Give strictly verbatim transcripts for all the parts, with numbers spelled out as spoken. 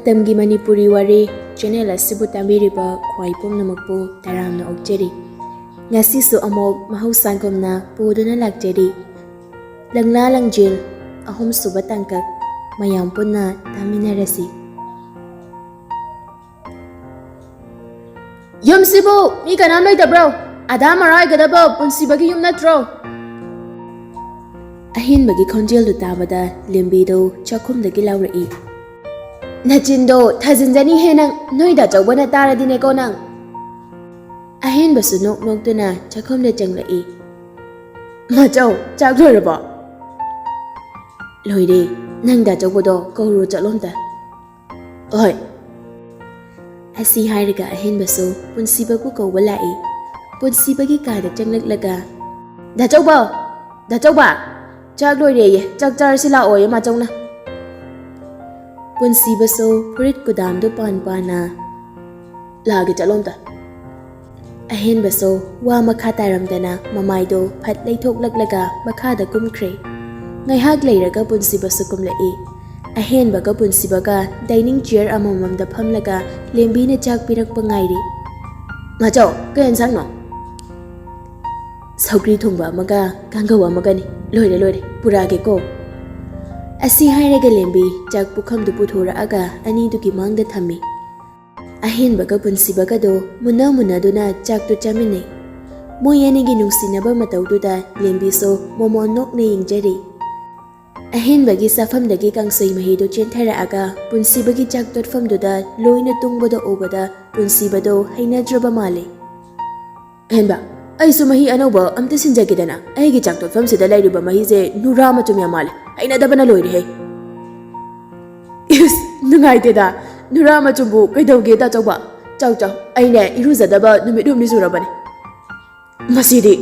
ꯇꯝꯒꯤ ꯃꯅꯤꯄꯨꯔꯤ ꯋꯥꯔꯤ ꯆꯦꯅꯦꯜ ꯑꯁꯤꯕꯨ ꯇꯥꯕꯤꯔꯤꯕ ꯈ꯭ꯋꯥꯏ ꯄꯨꯝꯅꯃꯛꯄꯨ ꯇꯔꯥꯝꯅ ꯑꯣꯛꯆꯔꯤ꯫ ꯉꯁꯤꯁꯨ ꯑꯃꯨꯛ ꯃꯍꯧꯁꯥꯒꯨꯝꯅ ꯄꯨꯗꯨꯅ ꯂꯥꯛꯆꯔꯤ꯫ ꯂꯪꯂꯥ ꯂꯪꯖꯦꯜ, ꯑꯍꯨꯝꯁꯨꯕ ꯇꯥꯡꯀꯛ, ꯃꯌꯥꯝ ꯄꯨꯟꯅ ꯇꯥꯃꯤꯟꯅꯔꯁꯤ꯫ ꯌꯨꯝꯁꯤꯕꯨ ꯃꯤ ꯀꯅꯥꯝ ꯂꯩꯇꯕ꯭ꯔꯣ? ꯑꯗꯥ ꯃꯔꯥꯏꯒꯗꯕ ꯄꯨꯟꯁꯤꯕꯒꯤ ꯌꯨꯝ ꯅꯠꯇ꯭ꯔꯣ? ꯑꯍꯦꯟꯕꯒꯤ ꯈꯣꯟꯖꯦꯜꯗꯨ ꯇꯥꯕꯗ ꯂꯦꯝꯕꯤꯗꯨ ꯆꯥꯛꯈꯨꯝꯗꯒꯤ ꯂꯥꯎꯔꯛꯏ꯫ "ꯅꯆꯤꯟꯗꯣ ꯊꯥꯖꯤꯟꯖꯅꯤꯍꯦ ꯅꯪ, ꯅꯣꯏ ꯗꯥꯆꯧꯕꯅ ꯇꯥꯔꯗꯤꯅꯦꯀꯣ ꯅꯪ!" ꯑꯍꯦꯟꯕꯁꯨ ꯅꯣꯛ ꯅꯣꯛꯇꯨꯅ ꯆꯥꯛꯈꯨꯝꯗ ꯆꯪꯂꯛꯏ꯫ "ꯃꯥꯆꯧ, ꯆꯥꯛ ꯂꯣꯏꯔꯕꯣ?" "ꯂꯣꯏꯔꯦ, ꯅꯪ ꯗꯥꯆꯧꯕꯗꯣ ꯀꯧꯔꯨ ꯆꯠꯂꯣ ꯑꯝꯇ꯫" "ꯍꯣꯏ꯫" ꯑꯁꯤ ꯍꯥꯏꯔꯒ ꯑꯍꯦꯟꯕꯁꯨ ꯄꯨꯟꯁꯤꯕꯕꯨ ꯀꯧꯕ ꯂꯥꯛꯏ꯫ ꯄꯨꯟꯁꯤꯕꯒꯤ ꯀꯥꯗ ꯆꯪꯂꯛꯂꯒ, "ꯗꯥꯆꯧꯕ! ꯗꯥꯆꯧꯕ! ꯆꯥꯛ ꯂꯣꯏꯔꯦꯌꯦ, ꯆꯥꯛ ꯆꯥꯔꯁꯤ ꯂꯥꯛꯑꯣꯌꯦ ꯃꯥꯆꯧꯅ꯫" ꯄꯨꯟꯁꯤꯕꯁꯨ ꯐꯨꯔꯤꯠ ꯀꯨꯗꯥꯝꯗꯨ ꯄꯥꯟ ꯄꯥꯟꯅ, "ꯂꯥꯛꯑꯒꯦ, ꯆꯠꯂꯣ ꯑꯝꯇ꯫" ꯑꯍꯦꯟꯕꯁꯨ ꯋꯥ ꯃꯈꯥ ꯇꯥꯔꯝꯗꯅ ꯃꯃꯥꯏꯗꯣ ꯐꯠ ꯂꯩꯊꯣꯛꯂꯛꯂꯒ ꯃꯈꯥꯗ ꯀꯨꯝꯈ꯭ꯔꯦ꯫ ꯉꯥꯏꯍꯥꯛ ꯂꯩꯔꯒ ꯄꯨꯟꯁꯤꯕꯁꯨ ꯀꯨꯝꯂꯛꯏ꯫ ꯑꯍꯦꯟꯕꯒ ꯄꯨꯟꯁꯤꯕꯒ ꯗꯥꯏꯅꯤꯡ ꯆꯤꯌꯔ ꯑꯃꯃꯝꯗ ꯐꯝꯂꯒ ꯂꯦꯝꯕꯤꯅ ꯆꯥꯛ ꯄꯤꯔꯛꯄ ꯉꯥꯏꯔꯤ꯫ "ꯃꯥꯆꯧ, ꯀꯩ ꯌꯦꯟꯁꯥꯡꯅꯣ?" "ꯁꯧꯒ꯭ꯔꯤ ꯊꯣꯡꯕ ꯑꯃꯒ ꯀꯥꯡꯒꯧ ꯑꯃꯒꯅꯤ꯫ ꯂꯣꯏꯔꯦ, ꯂꯣꯏꯔꯦ, ꯄꯨꯔꯛꯑꯒꯦꯀꯣ꯫" ꯑꯁꯤ ꯍꯥꯏꯔꯒ ꯂꯦꯝꯕꯤ ꯆꯥꯛ ꯄꯨꯈꯝꯗꯨ ꯄꯨꯊꯣꯔꯛꯑꯒ ꯑꯅꯤꯗꯨꯒꯤ ꯃꯥꯡꯗ ꯊꯝꯃꯤ꯫ ꯑꯍꯦꯟꯕꯒ ꯄꯨꯟꯁꯤꯕꯒꯗꯣ ꯃꯨꯟꯅ ꯃꯨꯟꯅꯗꯨꯅ ꯆꯥꯛꯇꯨ ꯆꯥꯃꯤꯟꯅꯩ꯫ ꯃꯣꯏ ꯑꯅꯤꯒꯤ ꯅꯨꯡꯁꯤꯅꯕ ꯃꯇꯧꯗꯨꯗ ꯂꯦꯝꯕꯤꯁꯨ ꯃꯣꯃꯣꯟ ꯅꯣꯛꯅ ꯌꯦꯡꯖꯔꯤ꯫ ꯑꯍꯦꯟꯕꯒꯤ ꯆꯥꯐꯝꯗꯒꯤ ꯀꯥꯡꯁꯣꯏ ꯃꯍꯤꯗꯨ ꯆꯦꯟꯊꯔꯛꯑꯒ ꯄꯨꯟꯁꯤꯕꯒꯤ ꯆꯥꯛ ꯇꯣꯠꯐꯝꯗꯨꯗ ꯂꯣꯏꯅ ꯇꯨꯡꯕꯗ ꯎꯕꯗ ꯄꯨꯟꯁꯤꯕꯗꯣ ꯍꯩꯅꯗ꯭ꯔꯕ ꯃꯥꯜꯂꯤ꯫ "ꯑꯍꯦꯟꯕ, ꯑꯩꯁꯨ ꯃꯍꯤ ꯑꯅꯧꯕ ꯑꯝꯇ ꯁꯤꯟꯖꯒꯦꯗꯅ꯫ ꯑꯩꯒꯤ ꯆꯥꯛ ꯇꯣꯠꯐꯝꯁꯤꯗ ꯂꯩꯔꯤꯕ ꯃꯍꯤꯁꯦ ꯅꯨꯔꯥ ꯃꯆꯨꯝ ꯌꯥꯝ ꯃꯥꯜꯂꯦ꯫ ꯍꯩꯅꯗꯕꯅ ꯂꯣꯏꯔꯦꯍꯦ꯫" "ꯏꯁ, ꯅꯨꯡꯉꯥꯏꯇꯦꯗ꯫ ꯅꯨꯔꯥ ꯃꯆꯨꯝꯕꯨ ꯀꯩꯗꯧꯒꯦ, ꯗꯥꯆꯧꯕ? ꯆꯥꯎ, ꯆꯥꯎ, ꯑꯩꯅꯦ ꯏꯔꯨꯖꯗꯕ ꯅꯨꯃꯤꯠ ꯍꯨꯝꯅꯤ ꯁꯨꯔꯕꯅꯦ꯫ ꯃꯁꯤꯗꯤ!"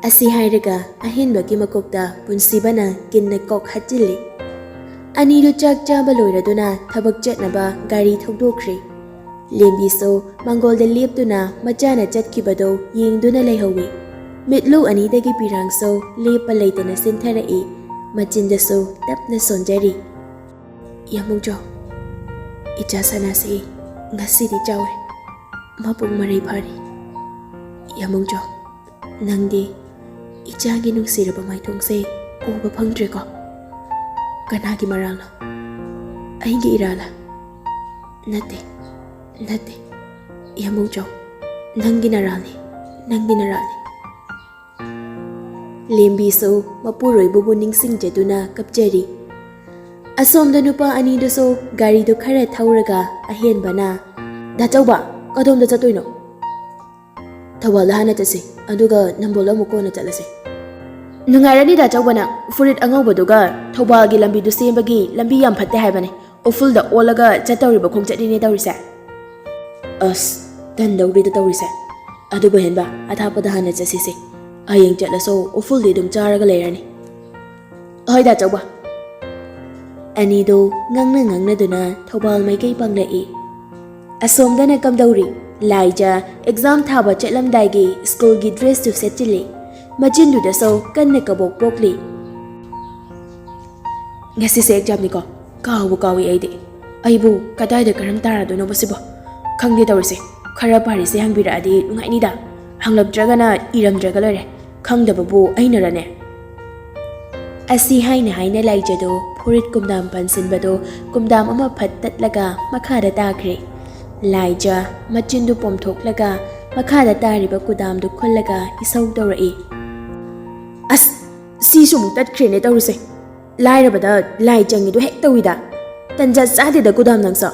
ꯑꯁꯤ ꯍꯥꯏꯔꯒ ꯑꯍꯦꯟꯕꯒꯤ ꯃꯀꯣꯛꯇ ꯄꯨꯟꯁꯤꯕꯅ ꯀꯤꯟꯅ ꯀꯣꯛ ꯍꯥꯠꯆꯤꯜꯂꯤ꯫ ꯑꯅꯤꯗꯨ ꯆꯥꯛ ꯆꯥꯕ ꯂꯣꯏꯔꯗꯨꯅ ꯊꯕꯛ ꯆꯠꯅꯕ ꯒꯥꯔꯤ ꯊꯧꯗꯣꯛꯈ꯭ꯔꯦ꯫ ꯂꯦꯝꯕꯤꯁꯨ ꯃꯥꯡꯒꯣꯜꯗ ꯂꯦꯞꯇꯨꯅ ꯃꯆꯥꯅ ꯆꯠꯈꯤꯕꯗꯨ ꯌꯦꯡꯗꯨꯅ ꯂꯩꯍꯧꯏ꯫ ꯃꯤꯠꯂꯨ ꯑꯅꯤꯗꯒꯤ ꯄꯤꯔꯥꯡꯁꯨ ꯂꯦꯞꯄ ꯂꯩꯇꯅ ꯆꯦꯟꯊꯔꯛꯏ꯫ ꯃꯆꯤꯟꯗꯁꯨ ꯇꯞꯅ ꯁꯣꯟꯖꯔꯤ꯫ "ꯌꯥꯃꯧꯖꯧ, "ꯏꯆꯥ ꯁꯅꯥꯁꯤ ꯉꯁꯤꯗꯤ ꯆꯥꯎꯔꯦ, ꯃꯄꯨꯡ ꯃꯔꯩ ꯐꯥꯔꯦ꯫ ꯌꯥꯃꯨꯡꯖꯥꯎ, ꯅꯪꯗꯤ ꯏꯆꯥꯒꯤ ꯅꯨꯡꯁꯤꯔꯕ ꯃꯥꯏꯊꯣꯡꯁꯦ ꯎꯕ ꯐꯪꯗ꯭ꯔꯦꯀꯣ꯫ ꯀꯅꯥꯒꯤ ꯃꯔꯥꯜꯅꯣ? ꯑꯩꯒꯤ ꯏꯔꯥꯜꯂ? ꯅꯠꯇꯦ, ꯅꯠꯇꯦ꯫ ꯌꯥꯃꯨꯡꯖꯥꯎ, ꯅꯪꯒꯤ ꯅꯔꯥꯜꯅꯤ, ꯅꯪꯒꯤ ꯅꯔꯥꯜꯅꯤ꯫" ꯂꯦꯝꯕꯤꯁꯨ ꯃꯄꯨꯔꯣꯏꯕꯕꯨ ꯅꯤꯡꯁꯤꯡꯖꯗꯨꯅ ꯀꯞꯆꯔꯤ꯫ ꯑꯁꯣꯝꯗ ꯅꯨꯄꯥ ꯑꯅꯤꯗꯨꯁꯨ ꯒꯥꯔꯤꯗꯨ ꯈꯔ ꯊꯧꯔꯒ ꯑꯍꯦꯟꯕꯅ, "ꯗꯥ ꯆꯧꯕ, ꯀꯗꯣꯝꯗ ꯆꯠꯇꯣꯏꯅꯣ?" "ꯊꯧꯕꯥꯜꯗ ꯍꯥꯟꯅ ꯆꯠꯁꯤ, ꯑꯗꯨꯒ ꯅꯝꯕꯣꯜꯗ ꯑꯃꯨꯛ ꯀꯣꯟꯅ ꯆꯠꯂꯁꯤ꯫" "ꯅꯨꯡꯉꯥꯏꯔꯅꯤ ꯗꯥ ꯆꯧꯕ, ꯅꯪ ꯐꯨꯔꯤꯠ ꯑꯉꯧꯕꯗꯨꯒ ꯊꯧꯕꯥꯜꯒꯤ ꯂꯝꯕꯤꯗꯨ ꯁꯦꯝꯕꯒꯤ ꯂꯝꯕꯤ ꯌꯥꯝ ꯐꯠꯇꯦ ꯍꯥꯏꯕꯅꯦ꯫ ꯎꯐꯨꯜꯗ ꯑꯣꯜꯂꯒ ꯆꯠꯇꯧꯔꯤꯕ ꯈꯣꯡꯆꯠꯅꯤꯅꯦ ꯇꯧꯔꯤꯁꯦ꯫" "ꯑꯁ, ꯇꯟꯗꯧꯔꯤꯗ ꯇꯧꯔꯤꯁꯦ꯫ ꯑꯗꯨꯕꯨ ꯍꯦꯟꯕ, ꯑꯊꯥꯞꯄꯗ ꯍꯥꯟꯅ ꯆꯠꯁꯤꯁꯦ꯫ ꯍꯌꯦꯡ ꯆꯠꯂꯁꯨ ꯎꯐꯨꯜꯗꯤ ꯑꯗꯨꯝ ꯆꯥꯔꯒ ꯂꯩꯔꯅꯤ꯫" "ꯍꯣꯏ ꯗꯥ ꯆꯧꯕ꯫" ꯑꯅꯤꯗꯣ ꯉꯥꯡꯅ ꯉꯥꯡꯅꯗꯨꯅ ꯊꯧꯕꯥꯜ ꯃꯥꯏꯀꯩ ꯄꯥꯡꯂꯛꯏ꯫ ꯑꯁꯣꯝꯗꯅ ꯀꯝꯗꯧꯔꯤ? ꯂꯥꯏꯖ ꯑꯦꯛꯖꯥꯝ ꯊꯥꯕ ꯆꯠꯂꯝꯗꯥꯏꯒꯤ ꯁ꯭ꯀꯨꯜꯒꯤ ꯗ꯭ꯔꯦꯁꯇꯨ ꯁꯦꯠꯆꯤꯜꯂꯤ꯫ ꯃꯆꯤꯟꯗꯨꯗꯁꯨ ꯀꯟꯅ ꯀꯕꯣꯛ ꯄꯣꯛꯂꯤ꯫ "ꯉꯁꯤꯁꯦ ꯑꯦꯛꯖꯥꯝꯅꯤꯀꯣ? ꯀꯥꯎꯕꯨ ꯀꯥꯎꯏ ꯑꯩꯗꯤ꯫ ꯑꯩꯕꯨ ꯀꯗꯥꯏꯗ ꯀꯔꯝ ꯇꯥꯔꯗꯣꯏꯅꯣꯕ ꯁꯤꯕꯣ? ꯈꯪꯗꯦ ꯇꯧꯔꯤꯁꯦ꯫ ꯈꯔ ꯄꯥꯔꯤꯁꯦ ꯍꯪꯕꯤꯔꯛꯑꯗꯤ ꯅꯨꯡꯉꯥꯏꯅꯤꯗ꯫ ꯍꯪꯂꯛꯇ꯭ꯔꯒꯅ ꯏꯔꯝꯗ꯭ꯔꯒ ꯂꯣꯏꯔꯦ꯫ ꯈꯪꯗꯕꯕꯨ ꯑꯩꯅꯔꯅꯦ?" ꯑꯁꯤ ꯍꯥꯏꯅ ꯍꯥꯏꯅ ꯂꯥꯏꯖꯗꯣ ꯐꯨꯔꯤꯠ ꯀꯨꯝꯗꯥꯝ ꯄꯥꯟꯁꯤꯟꯕꯗꯣ ꯀꯨꯝꯗꯥꯝ ꯑꯃ ꯐꯠ ꯇꯠꯂꯒ ꯃꯈꯥꯗ ꯇꯥꯈ꯭ꯔꯦ꯫ ꯂꯥꯏꯖ ꯃꯆꯤꯟꯗꯨ ꯄꯣꯝꯊꯣꯛꯂꯒ ꯃꯈꯥꯗ ꯇꯥꯔꯤꯕ ꯀꯨꯗꯥꯝꯗꯨ ꯈꯨꯜꯂꯒ ꯏꯁꯧ ꯇꯧꯔꯛꯏ꯫ "ꯑꯁ, ꯁꯤꯁꯨ ꯑꯃꯨꯛ ꯇꯠꯈ꯭ꯔꯦꯅꯦ ꯇꯧꯔꯤꯁꯦ꯫ ꯂꯥꯏꯔꯕꯗ ꯂꯥꯏ ꯆꯪꯉꯤꯗꯨ ꯍꯦꯛ ꯇꯧꯏꯗ꯫ ꯇꯟꯖꯥ ꯆꯥꯗꯦꯗ ꯀꯨꯗꯥꯝ ꯅꯪꯁꯨ꯫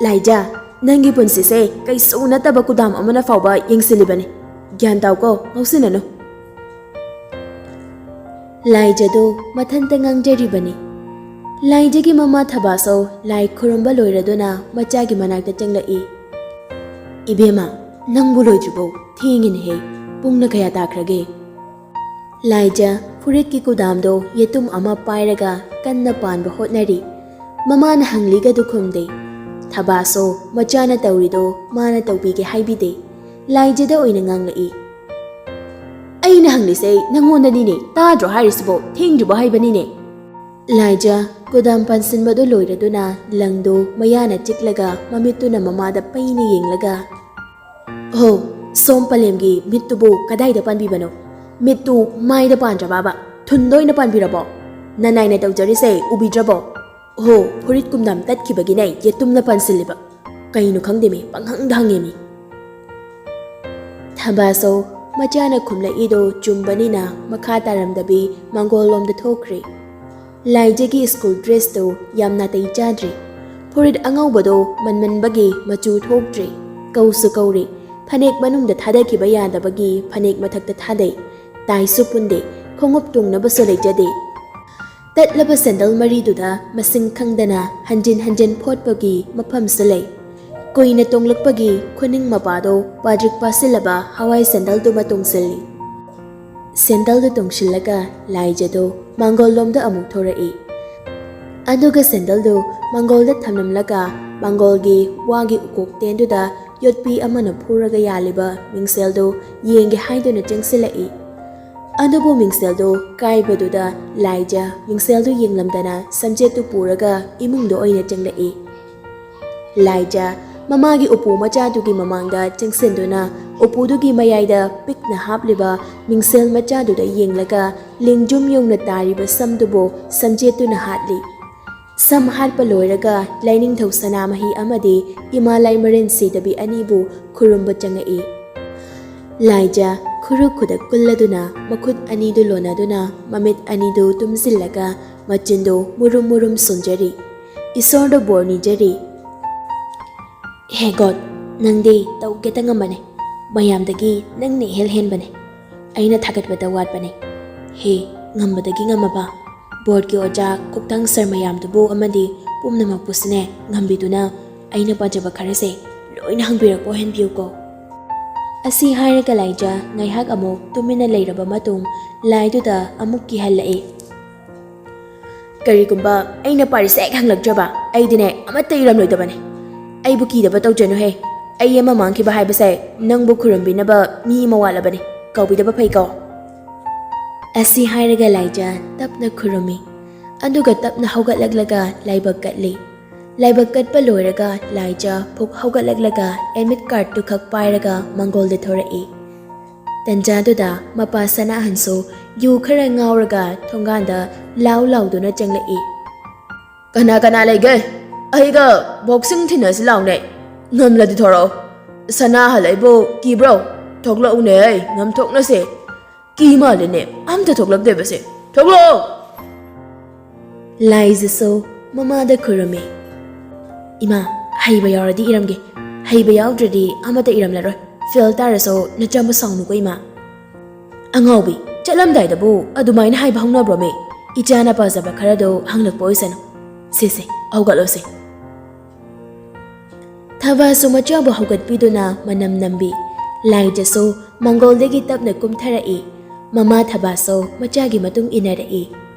ꯂꯥꯏꯖ, ꯅꯪꯒꯤ ꯄꯨꯟꯁꯤꯁꯦ ꯀꯩꯁꯨ ꯅꯠꯇꯕ ꯀꯨꯗꯥꯝ ꯑꯃꯅ ꯐꯥꯎꯕ ꯌꯦꯡꯁꯤꯜꯂꯤꯕꯅꯤ꯫ ꯒ꯭ꯌꯥꯟ ꯇꯥꯎꯀꯣ, ꯉꯥꯎꯁꯤꯟꯅꯅꯨ꯫" ꯂꯥꯏꯖꯗꯨ ꯃꯊꯟꯇ ꯉꯥꯡꯖꯔꯤꯕꯅꯤ꯫ ꯂꯥꯏꯖꯒꯤ ꯃꯃꯥ ꯊꯕꯥꯁꯧ ꯂꯥꯏ ꯈꯨꯔꯨꯝꯕ ꯂꯣꯏꯔꯗꯨꯅ ꯃꯆꯥꯒꯤ ꯃꯅꯥꯛꯇ ꯆꯪꯂꯛꯏ꯫ "ꯏꯕꯦꯝꯃ, ꯅꯪꯕꯨ ꯂꯣꯏꯗ꯭ꯔꯤꯕꯣ? ꯊꯦꯡꯉꯤꯅꯦꯍꯦ꯫ ꯄꯨꯡꯅ ꯀꯌꯥ ꯇꯥꯈ꯭ꯔꯒꯦ?" ꯂꯥꯏꯖ ꯐꯨꯔꯤꯠꯀꯤ ꯀꯨꯗꯥꯝꯗꯣ ꯌꯦꯇꯨꯝ ꯑꯃ ꯄꯥꯏꯔꯒ ꯀꯟꯅ ꯄꯥꯟꯕ ꯍꯣꯠꯅꯔꯤ꯫ ꯃꯃꯥꯅ ꯍꯪꯂꯤꯒꯗꯨ ꯈꯨꯝꯗꯦ꯫ ꯊꯕꯥꯁꯣ ꯃꯆꯥꯅ ꯇꯧꯔꯤꯗꯣ ꯃꯥꯅ ꯇꯧꯕꯤꯒꯦ ꯍꯥꯏꯕꯤꯗꯦ꯫ ꯂꯥꯏꯖꯗ ꯑꯣꯏꯅ ꯉꯥꯡꯂꯛꯏ꯫ "ꯑꯩꯅ ꯍꯪꯂꯤꯁꯦ ꯅꯪꯉꯣꯟꯗꯅꯤꯅꯦ, ꯇꯥꯗ꯭ꯔꯣ ꯍꯥꯏꯔꯤꯁꯤꯕꯣ? ꯊꯦꯡꯗ꯭ꯔꯤꯕꯣ ꯍꯥꯏꯕꯅꯤꯅꯦ꯫" ꯂꯥꯏꯖ ꯀꯨꯗꯥꯝ ꯄꯥꯟꯁꯤꯟꯕꯗꯨ ꯂꯣꯏꯔꯗꯨꯅ ꯂꯪꯗꯨ ꯃꯌꯥꯅ ꯆꯤꯛꯂꯒ ꯃꯃꯤꯠꯇꯨꯅ ꯃꯃꯥꯗ ꯄꯩꯅ ꯌꯦꯡꯂꯒ, "ꯍꯣ, ꯁꯣꯝ ꯄꯂꯦꯝꯒꯤ ꯃꯤꯠꯇꯨꯕꯨ ꯀꯗꯥꯏꯗ ꯄꯥꯟꯕꯤꯕꯅꯣ? ꯃꯤꯠꯇꯨ ꯃꯥꯏꯗ ꯄꯥꯟꯗ꯭ꯔꯕꯕ? ꯊꯨꯟꯗ ꯑꯣꯏꯅ ꯄꯥꯟꯕꯤꯔꯕꯣ? ꯅꯅꯥꯏꯅ ꯇꯧꯖꯔꯤꯁꯦ ꯎꯕꯤꯗ꯭ꯔꯕꯣ? ꯍꯣ, ꯐꯨꯔꯤꯠ ꯀꯨꯝꯗꯥꯝ ꯇꯠꯈꯤꯕꯒꯤꯅꯦ ꯌꯦꯇꯨꯝꯅ ꯄꯥꯟꯁꯤꯜꯂꯤꯕ꯫ ꯀꯩꯅꯣ ꯈꯪꯗꯦꯃꯤ, ꯄꯪꯍꯪꯗ ꯍꯪꯉꯦꯃꯤ꯫" ꯊꯝꯕꯥꯁꯧ ꯃꯆꯥꯅ ꯈꯨꯝꯂꯛꯏꯗꯣ ꯆꯨꯝꯕꯅꯤꯅ ꯃꯈꯥ ꯇꯥꯔꯝꯗꯕꯤ ꯃꯥꯡꯒꯣꯜ ꯂꯣꯝꯗ ꯊꯣꯛꯈ꯭ꯔꯦ꯫ ꯂꯥꯏꯖꯒꯤ ꯁ꯭ꯀꯨꯜ ꯗ꯭ꯔꯦꯁꯇꯨ ꯌꯥꯝ ꯅꯥꯇꯩ ꯆꯥꯗ꯭ꯔꯦ꯫ ꯐꯨꯔꯤꯠ ꯑꯉꯧꯕꯗꯣ ꯃꯟꯃꯟꯕꯒꯤ ꯃꯆꯨ ꯊꯣꯛꯇ꯭ꯔꯦ꯫ ꯀꯧꯁꯨ ꯀꯧꯔꯦ꯫ ꯐꯅꯦꯛ ꯃꯅꯨꯡꯗ ꯊꯥꯗꯈꯤꯕ ꯌꯥꯗꯕꯒꯤ ꯐꯅꯦꯛ ꯃꯊꯛꯇ ꯊꯥꯗꯩ꯫ ꯇꯥꯏꯁꯨ ꯄꯨꯟꯗꯦ꯫ ꯈꯣꯡꯎꯞ ꯇꯣꯡꯅꯕꯁꯨ ꯂꯩꯖꯗꯦ꯫ ꯇꯠꯂꯕ ꯁꯦꯟꯗꯜ ꯃꯔꯤꯗꯨꯗ ꯃꯁꯤꯡ ꯈꯪꯗꯅ ꯍꯟꯖꯤꯟ ꯍꯟꯖꯤꯟ ꯐꯣꯠꯄꯒꯤ ꯃꯐꯝꯁꯨ ꯂꯩ꯫ ꯀꯨꯏꯅ ꯇꯣꯡꯂꯛꯄꯒꯤ ꯈꯨꯅꯤꯡ ꯃꯄꯥꯗꯣ ꯄꯥꯗ꯭ꯔꯤꯛ ꯄꯥꯁꯤꯜꯂꯕ ꯍꯋꯥꯏ ꯁꯦꯟꯗꯜꯗꯨꯃ ꯇꯣꯡꯁꯤꯜꯂꯤ꯫ ꯁꯦꯟꯗꯜꯗꯨ ꯇꯣꯡꯁꯤꯜꯂꯒ ꯂꯥꯏꯖꯗꯣ ꯃꯥꯡꯒꯣꯜ ꯂꯣꯝꯗ ꯑꯃꯨꯛ ꯊꯣꯔꯛꯏ꯫ ꯑꯗꯨꯒ ꯁꯦꯟꯗꯜꯗꯨ ꯃꯥꯡꯒꯣꯜꯗ ꯊꯝꯂꯝꯂꯒ ꯃꯥꯡꯒꯣꯜꯒꯤ ꯋꯥꯒꯤ ꯎꯀꯣꯛ ꯇꯦꯟꯗꯨꯗ ꯌꯣꯠꯄꯤ ꯑꯃꯅ ꯐꯨꯔꯒ ꯌꯥꯜꯂꯤꯕ ꯃꯤꯡꯁꯦꯜꯗꯨ ꯌꯦꯡꯒꯦ ꯍꯥꯏꯗꯨꯅ ꯆꯪꯁꯤꯜꯂꯛꯏ꯫ ꯑꯗꯨꯕꯨ ꯃꯤꯡꯁꯦꯜꯗꯨ ꯀꯥꯏꯕꯗꯨꯗ ꯂꯥꯏꯖ ꯃꯤꯡꯁꯦꯜꯗꯨ ꯌꯦꯡꯂꯝꯗꯅ ꯁꯝꯖꯦꯠꯇꯨ ꯄꯨꯔꯒ ꯏꯃꯨꯡꯗ ꯑꯣꯏꯅ ꯆꯪꯂꯛꯏ꯫ ꯂꯥꯏꯖ ꯃꯃꯥꯒꯤ ꯎꯄꯨ ꯃꯆꯥꯗꯨꯒꯤ ꯃꯃꯥꯡꯗ ꯆꯪꯁꯤꯟꯗꯨꯅ ꯎꯄꯨꯗꯨꯒꯤ ꯃꯌꯥꯏꯗ ꯄꯤꯛꯅ ꯍꯥꯞꯂꯤꯕ ꯃꯤꯡꯁꯦꯜ ꯃꯆꯥꯗꯨꯗ ꯌꯦꯡꯂꯒ ꯂꯦꯡꯖꯨꯝ ꯌꯧꯅ ꯇꯥꯔꯤꯕ ꯁꯝꯗꯨꯕꯨ ꯁꯝꯖꯦꯠꯇꯨꯅ ꯍꯥꯠꯂꯤ꯫ ꯁꯝ ꯍꯥꯠꯄ ꯂꯣꯏꯔꯒ ꯂꯥꯏꯅꯤꯡꯊꯧ ꯁꯅꯥꯃꯍꯤ ꯑꯃꯗꯤ ꯏꯃꯥ ꯂꯥꯏꯃꯔꯦꯟ ꯁꯤꯗꯕꯤ ꯑꯅꯤꯕꯨ ꯈꯨꯔꯨꯝꯕ ꯆꯪꯉꯛꯏ꯫ ꯂꯥꯏꯖ ꯈꯨꯔꯨ ꯈꯨꯗꯛ ꯀꯨꯜꯂꯗꯨꯅ ꯃꯈꯨꯠ ꯑꯅꯤꯗꯨ ꯂꯣꯟꯅꯗꯨꯅ ꯃꯃꯤꯠ ꯑꯅꯤꯗꯨ ꯇꯨꯝꯁꯤꯜꯂꯒ ꯃꯆꯤꯟꯗꯨ ꯃꯨꯔꯨꯝ ꯃꯨꯔꯨꯝ ꯁꯣꯟꯖꯔꯤ꯫ ꯏꯁꯣꯔꯗ ꯕꯣꯔ ꯅꯤꯖꯔꯤ꯫ "ꯍꯦ ꯒꯣꯗ, ꯅꯪꯗꯤ ꯇꯧꯒꯦꯇ ꯉꯝꯕꯅꯦ꯫ ꯃꯌꯥꯝꯗꯒꯤ ꯅꯪꯅ ꯏꯍꯦꯜ ꯍꯦꯟꯕꯅꯦ꯫ ꯑꯩꯅ ꯊꯥꯒꯠꯄꯗ ꯋꯥꯠꯄꯅꯦ꯫ ꯍꯦ, ꯉꯝꯕꯗꯒꯤ ꯉꯝꯃꯕ꯫ ꯕꯣꯔꯗꯀꯤ ꯑꯣꯖꯥ ꯀꯣꯛꯇꯥꯡ ꯁꯔ ꯃꯌꯥꯝꯗꯨꯕꯨ ꯑꯃꯗꯤ ꯄꯨꯝꯅꯃꯛꯄꯨꯁꯨꯅꯦ ꯉꯝꯕꯤꯗꯨꯅ ꯑꯩꯅ ꯄꯥꯖꯕ ꯈꯔꯁꯦ ꯂꯣꯏꯅ ꯍꯪꯕꯤꯔꯛꯄ ꯑꯣꯏꯍꯟꯕꯤꯌꯨꯀꯣ꯫" ꯑꯁꯤ ꯍꯥꯏꯔꯒ ꯂꯥꯏꯖ ꯉꯥꯏꯍꯥꯛ ꯑꯃꯨꯛ ꯇꯨꯃꯤꯟꯅ ꯂꯩꯔꯕ ꯃꯇꯨꯡ ꯂꯥꯏꯗꯨꯗ ꯑꯃꯨꯛ ꯀꯤꯍꯜꯂꯛꯏ꯫ "ꯀꯔꯤꯒꯨꯝꯕ ꯑꯩꯅ ꯄꯥꯔꯤꯁꯦ ꯍꯦꯛ ꯍꯪꯂꯛꯇ꯭ꯔꯕ, ꯑꯩꯗꯤꯅꯦ ꯑꯃꯠꯇ ꯏꯔꯝꯂꯣꯏꯗꯕꯅꯦ꯫ ꯑꯩꯕꯨ ꯀꯤꯗꯕ ꯇꯧꯖꯅꯨꯍꯦ꯫ ꯑꯩ ꯑꯃ ꯃꯥꯡꯈꯤꯕ ꯍꯥꯏꯕꯁꯦ ꯅꯪꯕꯨ ꯈꯨꯔꯨꯝꯕꯤꯅꯕ ꯃꯤ ꯑꯃ ꯋꯥꯠꯂꯕꯅꯦ꯫ ꯀꯥꯎꯕꯤꯗꯕ ꯐꯩꯀꯣ꯫" ꯑꯁꯤ ꯍꯥꯏꯔꯒ ꯂꯥꯏꯖ ꯇꯞꯅ ꯈꯨꯔꯨꯝꯃꯤ꯫ ꯑꯗꯨꯒ ꯇꯞꯅ ꯍꯧꯒꯠꯂꯛꯂꯒ ꯂꯥꯏꯕꯛ ꯀꯠꯂꯤ꯫ ꯂꯥꯏꯕꯛ ꯀꯠꯄ ꯂꯣꯏꯔꯒ ꯂꯥꯏꯖ ꯐꯨꯛ ꯍꯧꯒꯠꯂꯛꯂꯒ admit cardꯇꯨ ꯈꯛ ꯄꯥꯏꯔꯒ ꯃꯪꯒꯣꯜꯗ ꯊꯣꯔꯛꯏ꯫ ꯇꯟꯖꯥꯗꯨꯗ ꯃꯄꯥ ꯁꯅꯥꯍꯟꯁꯨ ꯌꯨ ꯈꯔ ꯉꯥꯎꯔꯒ ꯊꯣꯡꯒꯥꯟꯗ ꯂꯥꯎ ꯂꯥꯎꯗꯨꯅ ꯆꯪꯂꯛꯏ꯫ "ꯀꯅꯥ ꯀꯅꯥ ꯂꯩꯒꯦ? ꯑꯩꯒ boxing ꯊꯤꯟꯅꯁꯤ ꯂꯥꯎꯅꯦ꯫ ꯉꯝꯂꯗꯤ ꯊꯣꯔꯛꯑꯣ꯫ ꯁꯅꯥꯍꯜ, ꯑꯩꯕꯨ ꯀꯤꯕ꯭ꯔꯣ? ꯊꯣꯛꯂꯛꯎꯅꯦ, ꯉꯝꯊꯣꯛꯅꯁꯦ꯫ ꯀꯤ ꯃꯥꯜꯂꯦꯅꯦ, ꯑꯝꯇ ꯊꯣꯛꯂꯛꯇꯦꯕꯁꯦ꯫ ꯊꯣꯛꯂꯛꯑꯣ!" ꯂꯥꯏꯖꯁꯨ ꯃꯃꯥꯗ ꯈꯨꯔꯨꯝꯃꯤ꯫ "ꯏꯃꯥ, ꯍꯩꯕ ꯌꯥꯎꯔꯗꯤ ꯏꯔꯝꯒꯦ, ꯍꯩꯕ ꯌꯥꯎꯗ꯭ꯔꯗꯤ ꯑꯃꯠꯇ ꯏꯔꯝꯂꯔꯣꯏ꯫ Fail ꯇꯥꯔꯁꯨ ꯅꯆꯥꯕꯨ ꯁꯥꯎꯅꯨꯀꯣ ꯏꯃꯥ꯫" "ꯑꯉꯥꯎꯕꯤ, ꯆꯠꯂꯝꯗꯥꯏꯗꯕꯨ ꯑꯗꯨꯃꯥꯏꯅ ꯍꯥꯏꯕ ꯍꯧꯅꯕ꯭ꯔꯣꯃꯦ? ꯏꯆꯥꯅ ꯄꯥꯖꯕ ꯈꯔꯗꯣ ꯍꯪꯂꯛꯄ ꯑꯣꯏꯁꯅꯨ꯫ ꯁꯦ ꯁꯦ, ꯍꯧꯒꯠꯂꯣꯁꯦ꯫" ꯊꯕꯥꯁꯨ ꯃꯆꯥꯕꯨ ꯍꯧꯒꯠꯄꯤꯗꯨꯅ ꯃꯅꯝ ꯅꯝꯕꯤ꯫ ꯂꯥꯏꯖꯁꯨ ꯃꯪꯒꯣꯜꯗꯒꯤ ꯇꯞꯅ ꯀꯨꯝꯊꯔꯛꯏ꯫ ꯃꯃꯥ ꯊꯕꯥꯁꯨ ꯃꯆꯥꯒꯤ ꯃꯇꯨꯡ ꯏꯟꯅꯔꯛꯏ꯫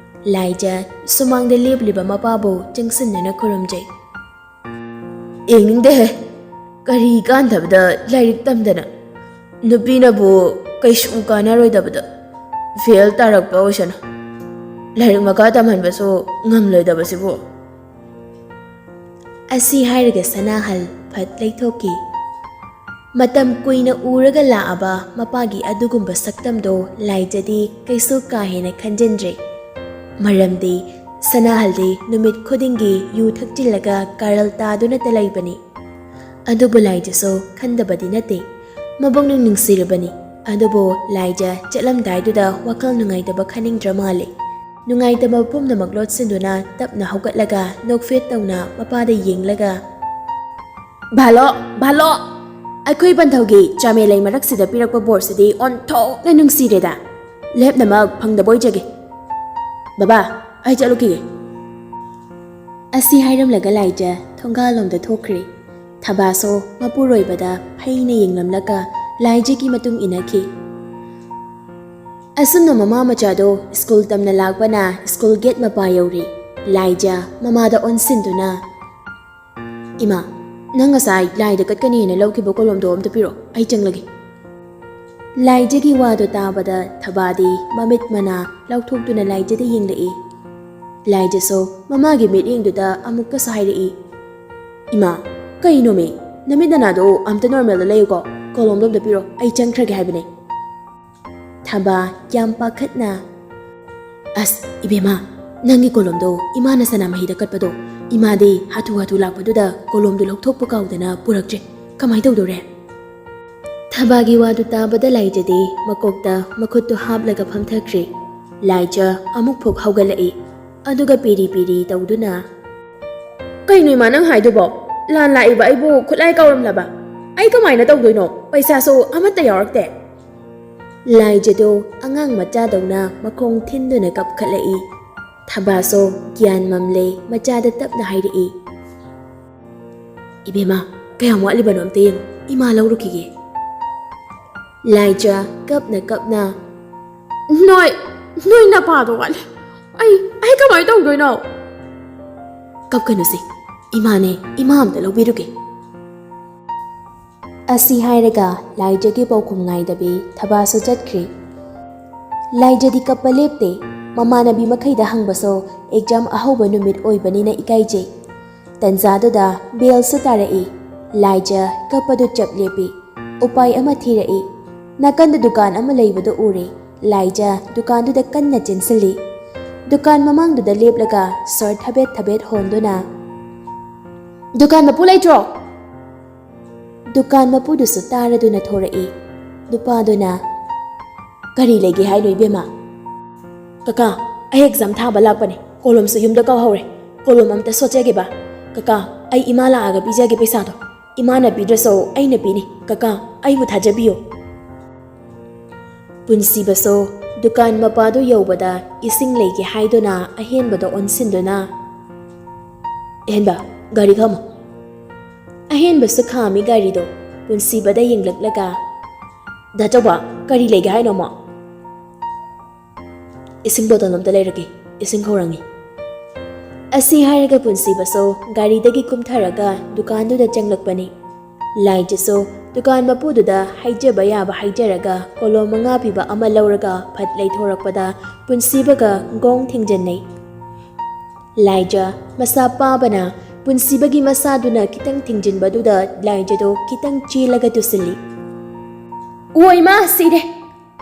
ꯂꯥꯏꯖ ꯁꯨꯃꯥꯡꯗ ꯂꯦꯞꯂꯤꯕ ꯃꯄꯥꯕꯨ ꯆꯪꯁꯤꯟꯅꯅ ꯈꯨꯔꯨꯝꯖꯩ꯫ "ꯌꯦꯡꯅꯤꯡꯗꯦꯍꯦ, ꯀꯔꯤ ꯀꯥꯟꯗꯕꯗ ꯂꯥꯏꯔꯤꯛ ꯇꯝꯗꯅ꯫ ꯅꯨꯄꯤꯅꯕꯨ ꯀꯩꯁꯨ ꯀꯥꯟꯅꯔꯣꯏꯗꯕꯗ fail ꯇꯥꯔꯛꯄ ꯑꯣꯏꯁꯅꯨ꯫ ꯂꯥꯏꯔꯤꯛ ꯃꯈꯥ ꯇꯝꯍꯟꯕꯁꯨ ꯉꯝꯂꯣꯏꯗꯕꯁꯤꯕꯨ꯫" ꯑꯁꯤ ꯍꯥꯏꯔꯒ ꯁꯅꯥꯍꯜ ꯐꯠ ꯂꯩꯊꯣꯛꯈꯤ꯫ ꯃꯇꯝ ꯀꯨꯏꯅ ꯎꯔꯒ ꯂꯥꯛꯑꯕ ꯃꯄꯥꯒꯤ ꯑꯗꯨꯒꯨꯝꯕ ꯁꯛꯇꯝꯗꯣ ꯂꯥꯏꯖꯗꯤ ꯀꯩꯁꯨ ꯀꯥ ꯍꯦꯟꯅ ꯈꯟꯖꯤꯟꯗ꯭ꯔꯦ꯫ ꯃꯔꯝꯗꯤ ꯁꯅꯥꯍꯜꯗꯤ ꯅꯨꯃꯤꯠ ꯈꯨꯗꯤꯡꯒꯤ ꯌꯨ ꯊꯛꯆꯤꯜꯂꯒ ꯀꯥꯔꯜ ꯇꯥꯗꯨꯅꯇ ꯂꯩꯕꯅꯤ꯫ ꯑꯗꯨꯕꯨ ꯂꯥꯏꯖꯁꯨ ꯈꯟꯗꯕꯗꯤ ꯅꯠꯇꯦ꯫ ꯃꯕꯨꯛꯅꯤꯡ ꯅꯨꯡꯁꯤꯔꯕꯅꯤ꯫ ꯑꯗꯨꯕꯨ ꯂꯥꯏꯖ ꯆꯠꯂꯝꯗꯥꯏꯗꯨꯗ ꯋꯥꯈꯜ ꯅꯨꯡꯉꯥꯏꯇꯕ ꯈꯟꯅꯤꯡꯗ꯭ꯔ ꯃꯥꯜꯂꯦ꯫ ꯅꯨꯡꯉꯥꯏꯇꯕ ꯄꯨꯝꯅꯃꯛ ꯂꯣꯠꯁꯤꯟꯗꯨꯅ ꯇꯞꯅ ꯍꯧꯒꯠꯂꯒ ꯅꯣꯛꯐꯦꯠ ꯇꯧꯅ ꯃꯄꯥꯗ ꯌꯦꯡꯂꯒ, "ꯚꯥꯂꯣ, ꯚꯥꯂꯣ! ꯑꯩꯈꯣꯏ ꯄꯟꯊꯧꯒꯤ ꯆꯥꯃꯦꯂꯩ ꯃꯔꯛꯁꯤꯗ ꯄꯤꯔꯛꯄ ꯕꯣꯔꯁꯤꯗꯤ ꯑꯣꯟꯊꯣꯛꯅ ꯅꯨꯡꯁꯤꯔꯦꯗ꯫ ꯂꯦꯞꯅꯃꯛ ꯐꯪꯗꯕ ꯑꯣꯏꯖꯒꯦ꯫ ꯕꯕꯥ, ꯑꯩ ꯆꯠꯂꯨꯈꯤꯒꯦ꯫" ꯑꯁꯤ ꯍꯥꯏꯔꯝꯂꯒ ꯂꯥꯏꯖ ꯊꯣꯡꯒꯥꯜꯂꯣꯝꯗ ꯊꯣꯛꯈ꯭ꯔꯦ꯫ ꯊꯕꯥꯁꯨ ꯃꯄꯨꯔꯣꯏꯕꯗ ꯐꯩꯅ ꯌꯦꯡꯂꯝꯂꯒ ꯂꯥꯏꯖꯒꯤ ꯃꯇꯨꯡ ꯏꯟꯅꯈꯤ꯫ ꯑꯁꯨꯝꯅ ꯃꯃꯥ ꯃꯆꯥꯗꯣ ꯁ꯭ꯀꯨꯜ ꯇꯝꯅ ꯂꯥꯛꯄꯅ ꯁ꯭ꯀꯨꯜ ꯒꯦꯠ ꯃꯄꯥ ꯌꯧꯔꯦ꯫ ꯂꯥꯏꯖ ꯃꯃꯥꯗ ꯑꯣꯟꯁꯤꯟꯗꯨꯅ, "ꯏꯃꯥ, ꯅꯪ ꯉꯁꯥꯏ ꯂꯥꯏꯗ ꯀꯠꯀꯅꯤ ꯍꯥꯏꯅ ꯂꯧꯈꯤꯕ ꯀꯣꯂꯣꯝꯗꯣ ꯑꯝꯇ ꯄꯤꯔꯛꯑꯣ, ꯑꯩ ꯆꯪꯂꯒꯦ꯫" ꯂꯥꯏꯖꯒꯤ ꯋꯥꯗꯣ ꯇꯥꯕꯗ ꯊꯕꯥꯗꯤ ꯃꯃꯤꯠ ꯃꯅꯥ ꯂꯥꯎꯊꯣꯛꯇꯨꯅ ꯂꯥꯏꯖꯗ ꯌꯦꯡꯂꯛꯏ꯫ ꯂꯥꯏꯖꯁꯨ ꯃꯃꯥꯒꯤ ꯃꯤꯠꯌꯦꯡꯗꯨꯗ ꯑꯃꯨꯛꯀꯁꯨ ꯍꯥꯏꯔꯛꯏ, "ꯏꯃꯥ, ꯀꯩꯅꯣꯃꯤ? ꯅꯃꯤꯠ ꯅꯅꯥꯗꯣ ꯑꯝꯇ ꯅꯣꯔꯃꯦꯜꯗ ꯂꯩꯌꯨꯀꯣ, ꯀꯣꯂꯣꯝꯗꯣ ꯑꯝꯇ ꯄꯤꯔꯣ, ꯑꯩ ꯆꯪꯈ꯭ꯔꯒꯦ ꯍꯥꯏꯕꯅꯦ꯫" ꯊꯕꯥ ꯌꯥꯝ ꯄꯥꯈꯠꯅ, "ꯑꯁ ꯏꯕꯦꯝꯃ, ꯅꯪꯒꯤ ꯀꯣꯂꯣꯝꯗꯣ ꯏꯃꯥꯅ ꯁꯅꯥꯃꯍꯤꯗ ꯀꯠꯄꯗꯣ, ꯏꯃꯥꯗꯤ ꯍꯥꯊꯨ ꯍꯥꯊꯨ ꯂꯥꯛꯄꯗꯨꯗ ꯀꯣꯂꯣꯝꯗꯣ ꯂꯧꯊꯣꯛꯄ ꯀꯥꯎꯗꯅ ꯄꯨꯔꯛꯇ꯭ꯔꯦ, ꯀꯃꯥꯏ ꯇꯧꯗꯣꯔꯦ?" ꯊꯕꯥꯒꯤ ꯋꯥꯗꯨ ꯇꯥꯕꯗ ꯂꯥꯏꯖꯗꯤ ꯃꯀꯣꯛꯇ ꯃꯈꯨꯠꯇꯨ ꯍꯥꯞꯂꯒ ꯐꯝꯊꯈ꯭ꯔꯦ꯫ ꯂꯥꯏꯖ ꯑꯃꯨꯛ ꯐꯨꯛ ꯍꯧꯒꯠꯂꯛꯏ꯫ ꯑꯗꯨꯒ ꯄꯤꯔꯤ ꯄꯤꯔꯤ ꯇꯧꯗꯨꯅ, "ꯀꯩꯅꯣ ꯏꯃꯥ ꯅꯪ ꯍꯥꯏꯗꯨꯕꯣ? ꯂꯥꯟ ꯂꯥꯛꯏꯕ ꯑꯩꯕꯨ ꯈꯨꯠꯂꯥꯏ ꯀꯥꯎꯔꯝꯂꯕ? ꯑꯩ ꯀꯃꯥꯏꯅ ꯇꯧꯗꯣꯏꯅꯣ? ꯄꯩꯁꯥꯁꯨ ꯑꯃꯠꯇ ꯌꯥꯎꯔꯛꯇꯦ꯫" ꯂꯥꯏꯖꯗꯣ ꯑꯉꯥꯡ ꯃꯆꯥꯗꯧꯅ ꯃꯈꯣꯡ ꯊꯤꯟꯗꯨꯅ ꯀꯞꯈꯠꯂꯛꯏ꯫ ꯊꯕꯥꯁꯨ ꯒ꯭ꯌꯥꯟ ꯃꯝꯂꯦ, ꯃꯆꯥꯗ ꯇꯞꯅ ꯍꯥꯏꯔꯛꯏ, "ꯏꯕꯦꯝꯃ, ꯀꯌꯥꯝ ꯋꯥꯠꯂꯤꯕꯅꯣ ꯑꯝꯇ ꯌꯦꯡꯉꯨ, ꯏꯃꯥ ꯂꯧꯔꯨꯈꯤꯒꯦ꯫" ꯂꯥꯏꯖ ꯀꯞꯅ ꯀꯞꯅ, "ꯅꯣꯏ, ꯅꯣꯏ ꯅꯄꯥꯗꯣ ꯋꯥꯠꯂꯦ꯫ ꯑꯩ, ꯑꯩ ꯀꯃꯥꯏꯅ ꯇꯧꯗꯣꯏꯅꯣ?" "ꯀꯞꯀꯅꯨꯁꯦ, ꯏꯃꯥꯅꯦ, ꯏꯃꯥ ꯑꯝꯇ ꯂꯧꯕꯤꯔꯨꯒꯦ꯫" ꯑꯁꯤ ꯍꯥꯏꯔꯒ ꯂꯥꯏꯖꯒꯤ ꯄꯥꯎꯈꯨꯝ ꯉꯥꯏꯗꯕꯤ ꯊꯕꯥꯁꯨ ꯆꯠꯈ꯭ꯔꯤ꯫ ꯂꯥꯏꯖꯗꯤ ꯀꯞꯄ ꯂꯦꯞꯇꯦ꯫ ꯃꯃꯥꯟꯅꯕꯤ ꯃꯈꯩꯗ ꯍꯪꯕꯁꯨ ꯑꯦꯛꯖꯥꯝ ꯑꯍꯧꯕ ꯅꯨꯃꯤꯠ ꯑꯣꯏꯕꯅꯤꯅ ꯏꯀꯥꯏꯖꯩ꯫ ꯇꯟꯖꯥꯗꯨꯗ ꯕꯦꯜꯁꯨ ꯇꯥꯔꯛꯏ꯫ ꯂꯥꯏꯖ ꯀꯞꯄꯗꯨ ꯆꯞ ꯂꯦꯞꯄꯤ꯫ ꯎꯄꯥꯏ ꯑꯃ ꯊꯤꯔꯛꯏ꯫ ꯅꯥꯀꯟꯗ ꯗꯨꯀꯥꯟ ꯑꯃ ꯂꯩꯕꯗꯨ ꯎꯔꯦ꯫ ꯂꯥꯏꯖ ꯗꯨꯀꯥꯟꯗꯨꯗ ꯀꯟꯅ ꯆꯦꯟꯁꯤꯜꯂꯤ꯫ ꯗꯨꯀꯥꯟ ꯃꯃꯥꯡꯗꯨꯗ ꯂꯦꯞꯂꯒ ꯁꯣꯔ ꯊꯕꯦꯠ ꯊꯕꯦꯠ ꯍꯣꯟꯗꯨꯅ, "ꯗꯨꯀꯥꯟ ꯃꯄꯨ ꯂꯩꯇ꯭ꯔꯣ?" ꯗꯨꯀꯥꯟ ꯃꯄꯨꯗꯨꯁꯨ ꯇꯥꯔꯗꯨꯅ ꯊꯣꯔꯛꯏ꯫ ꯅꯨꯄꯥꯗꯨꯅ, "ꯀꯔꯤ ꯂꯩꯒꯦ ꯍꯥꯏꯅꯣ ꯏꯕꯦꯝꯃ?" "ꯀꯀꯥ, ꯑꯩ ꯑꯦꯛꯖꯥꯝ ꯊꯥꯕ ꯂꯥꯛꯄꯅꯦ, ꯀꯣꯂꯣꯝꯁꯨ ꯌꯨꯝꯗ ꯀꯥꯎꯍꯧꯔꯦ꯫ ꯀꯣꯂꯣꯝ ꯑꯝꯇ ꯁꯣꯠꯆꯒꯦꯕ꯫ ꯀꯀꯥ, ꯑꯩ ꯏꯃꯥ ꯂꯥꯛꯑꯒ ꯄꯤꯖꯒꯦ ꯄꯩꯁꯥꯗꯣ꯫ ꯏꯃꯥꯅ ꯄꯤꯗ꯭ꯔꯁꯨ ꯑꯩꯅ ꯄꯤꯅꯤ꯫ ꯀꯀꯥ, ꯑꯩꯕꯨ ꯊꯥꯖꯕꯤꯌꯨ꯫" ꯄꯨꯟꯁꯤꯕꯁꯨ ꯗꯨꯀꯥꯟ ꯃꯄꯥꯗꯨ ꯌꯧꯕꯗ ꯏꯁꯤꯡ ꯂꯩꯒꯦ ꯍꯥꯏꯗꯨꯅ ꯑꯍꯦꯟꯕꯗ ꯑꯣꯟꯁꯤꯟꯗꯨꯅ, "ꯑꯍꯦꯟꯕ, ꯒꯥꯔꯤ ꯈꯥꯝꯃꯣ꯫" ꯑꯍꯦꯟꯕꯁꯨ ꯈꯥꯝꯃꯤ ꯒꯥꯔꯤꯗꯣ꯫ ꯄꯨꯟꯁꯤꯕꯗ ꯌꯦꯡꯂꯛꯂꯒ, "ꯗꯥ ꯆꯧꯕ, ꯀꯔꯤ ꯂꯩꯒꯦ ꯍꯥꯏꯅꯣ ꯑꯃꯨꯛ?" "ꯏꯁꯤꯡ ꯕꯣꯇꯜ ꯑꯝꯇ ꯂꯩꯔꯛꯀꯦ, ꯏꯁꯤꯡ ꯈꯧꯔꯥꯡꯉꯤ꯫" ꯑꯁꯤ ꯍꯥꯏꯔꯒ ꯄꯨꯟꯁꯤꯕꯁꯨ ꯒꯥꯔꯤꯗꯒꯤ ꯀꯨꯝꯊꯔꯒ ꯗꯨꯀꯥꯟꯗꯨꯗ ꯆꯪꯂꯛꯄꯅꯤ꯫ ꯂꯥꯏꯖꯁꯨ ꯗꯨꯀꯥꯟ ꯃꯄꯨꯗꯨꯗ ꯍꯥꯏꯖꯕ ꯌꯥꯕ ꯍꯥꯏꯖꯔꯒ ꯀꯣꯂꯣꯝ ꯃꯉꯥ ꯄꯤꯕ ꯑꯃ ꯂꯧꯔꯒ ꯐꯠ ꯂꯩꯊꯣꯔꯛꯄꯗ ꯄꯨꯟꯁꯤꯕꯒ ꯒꯣꯡ ꯊꯦꯡꯖꯟꯅꯩ꯫ ꯂꯥꯏꯖ ꯃꯁꯥ ꯄꯥꯕꯅ ꯄꯨꯟꯁꯤꯕꯒꯤ ꯃꯁꯥꯗꯨꯅ ꯈꯤꯇꯪ ꯊꯤꯡꯖꯤꯟꯕꯗꯨꯗ ꯂꯥꯏꯖꯗꯣ ꯈꯤꯇꯪ ꯆꯦꯜꯂꯒ ꯇꯨꯁꯤꯜꯂꯤ꯫ ꯑꯣꯏꯃ, ꯁꯤꯔꯦ!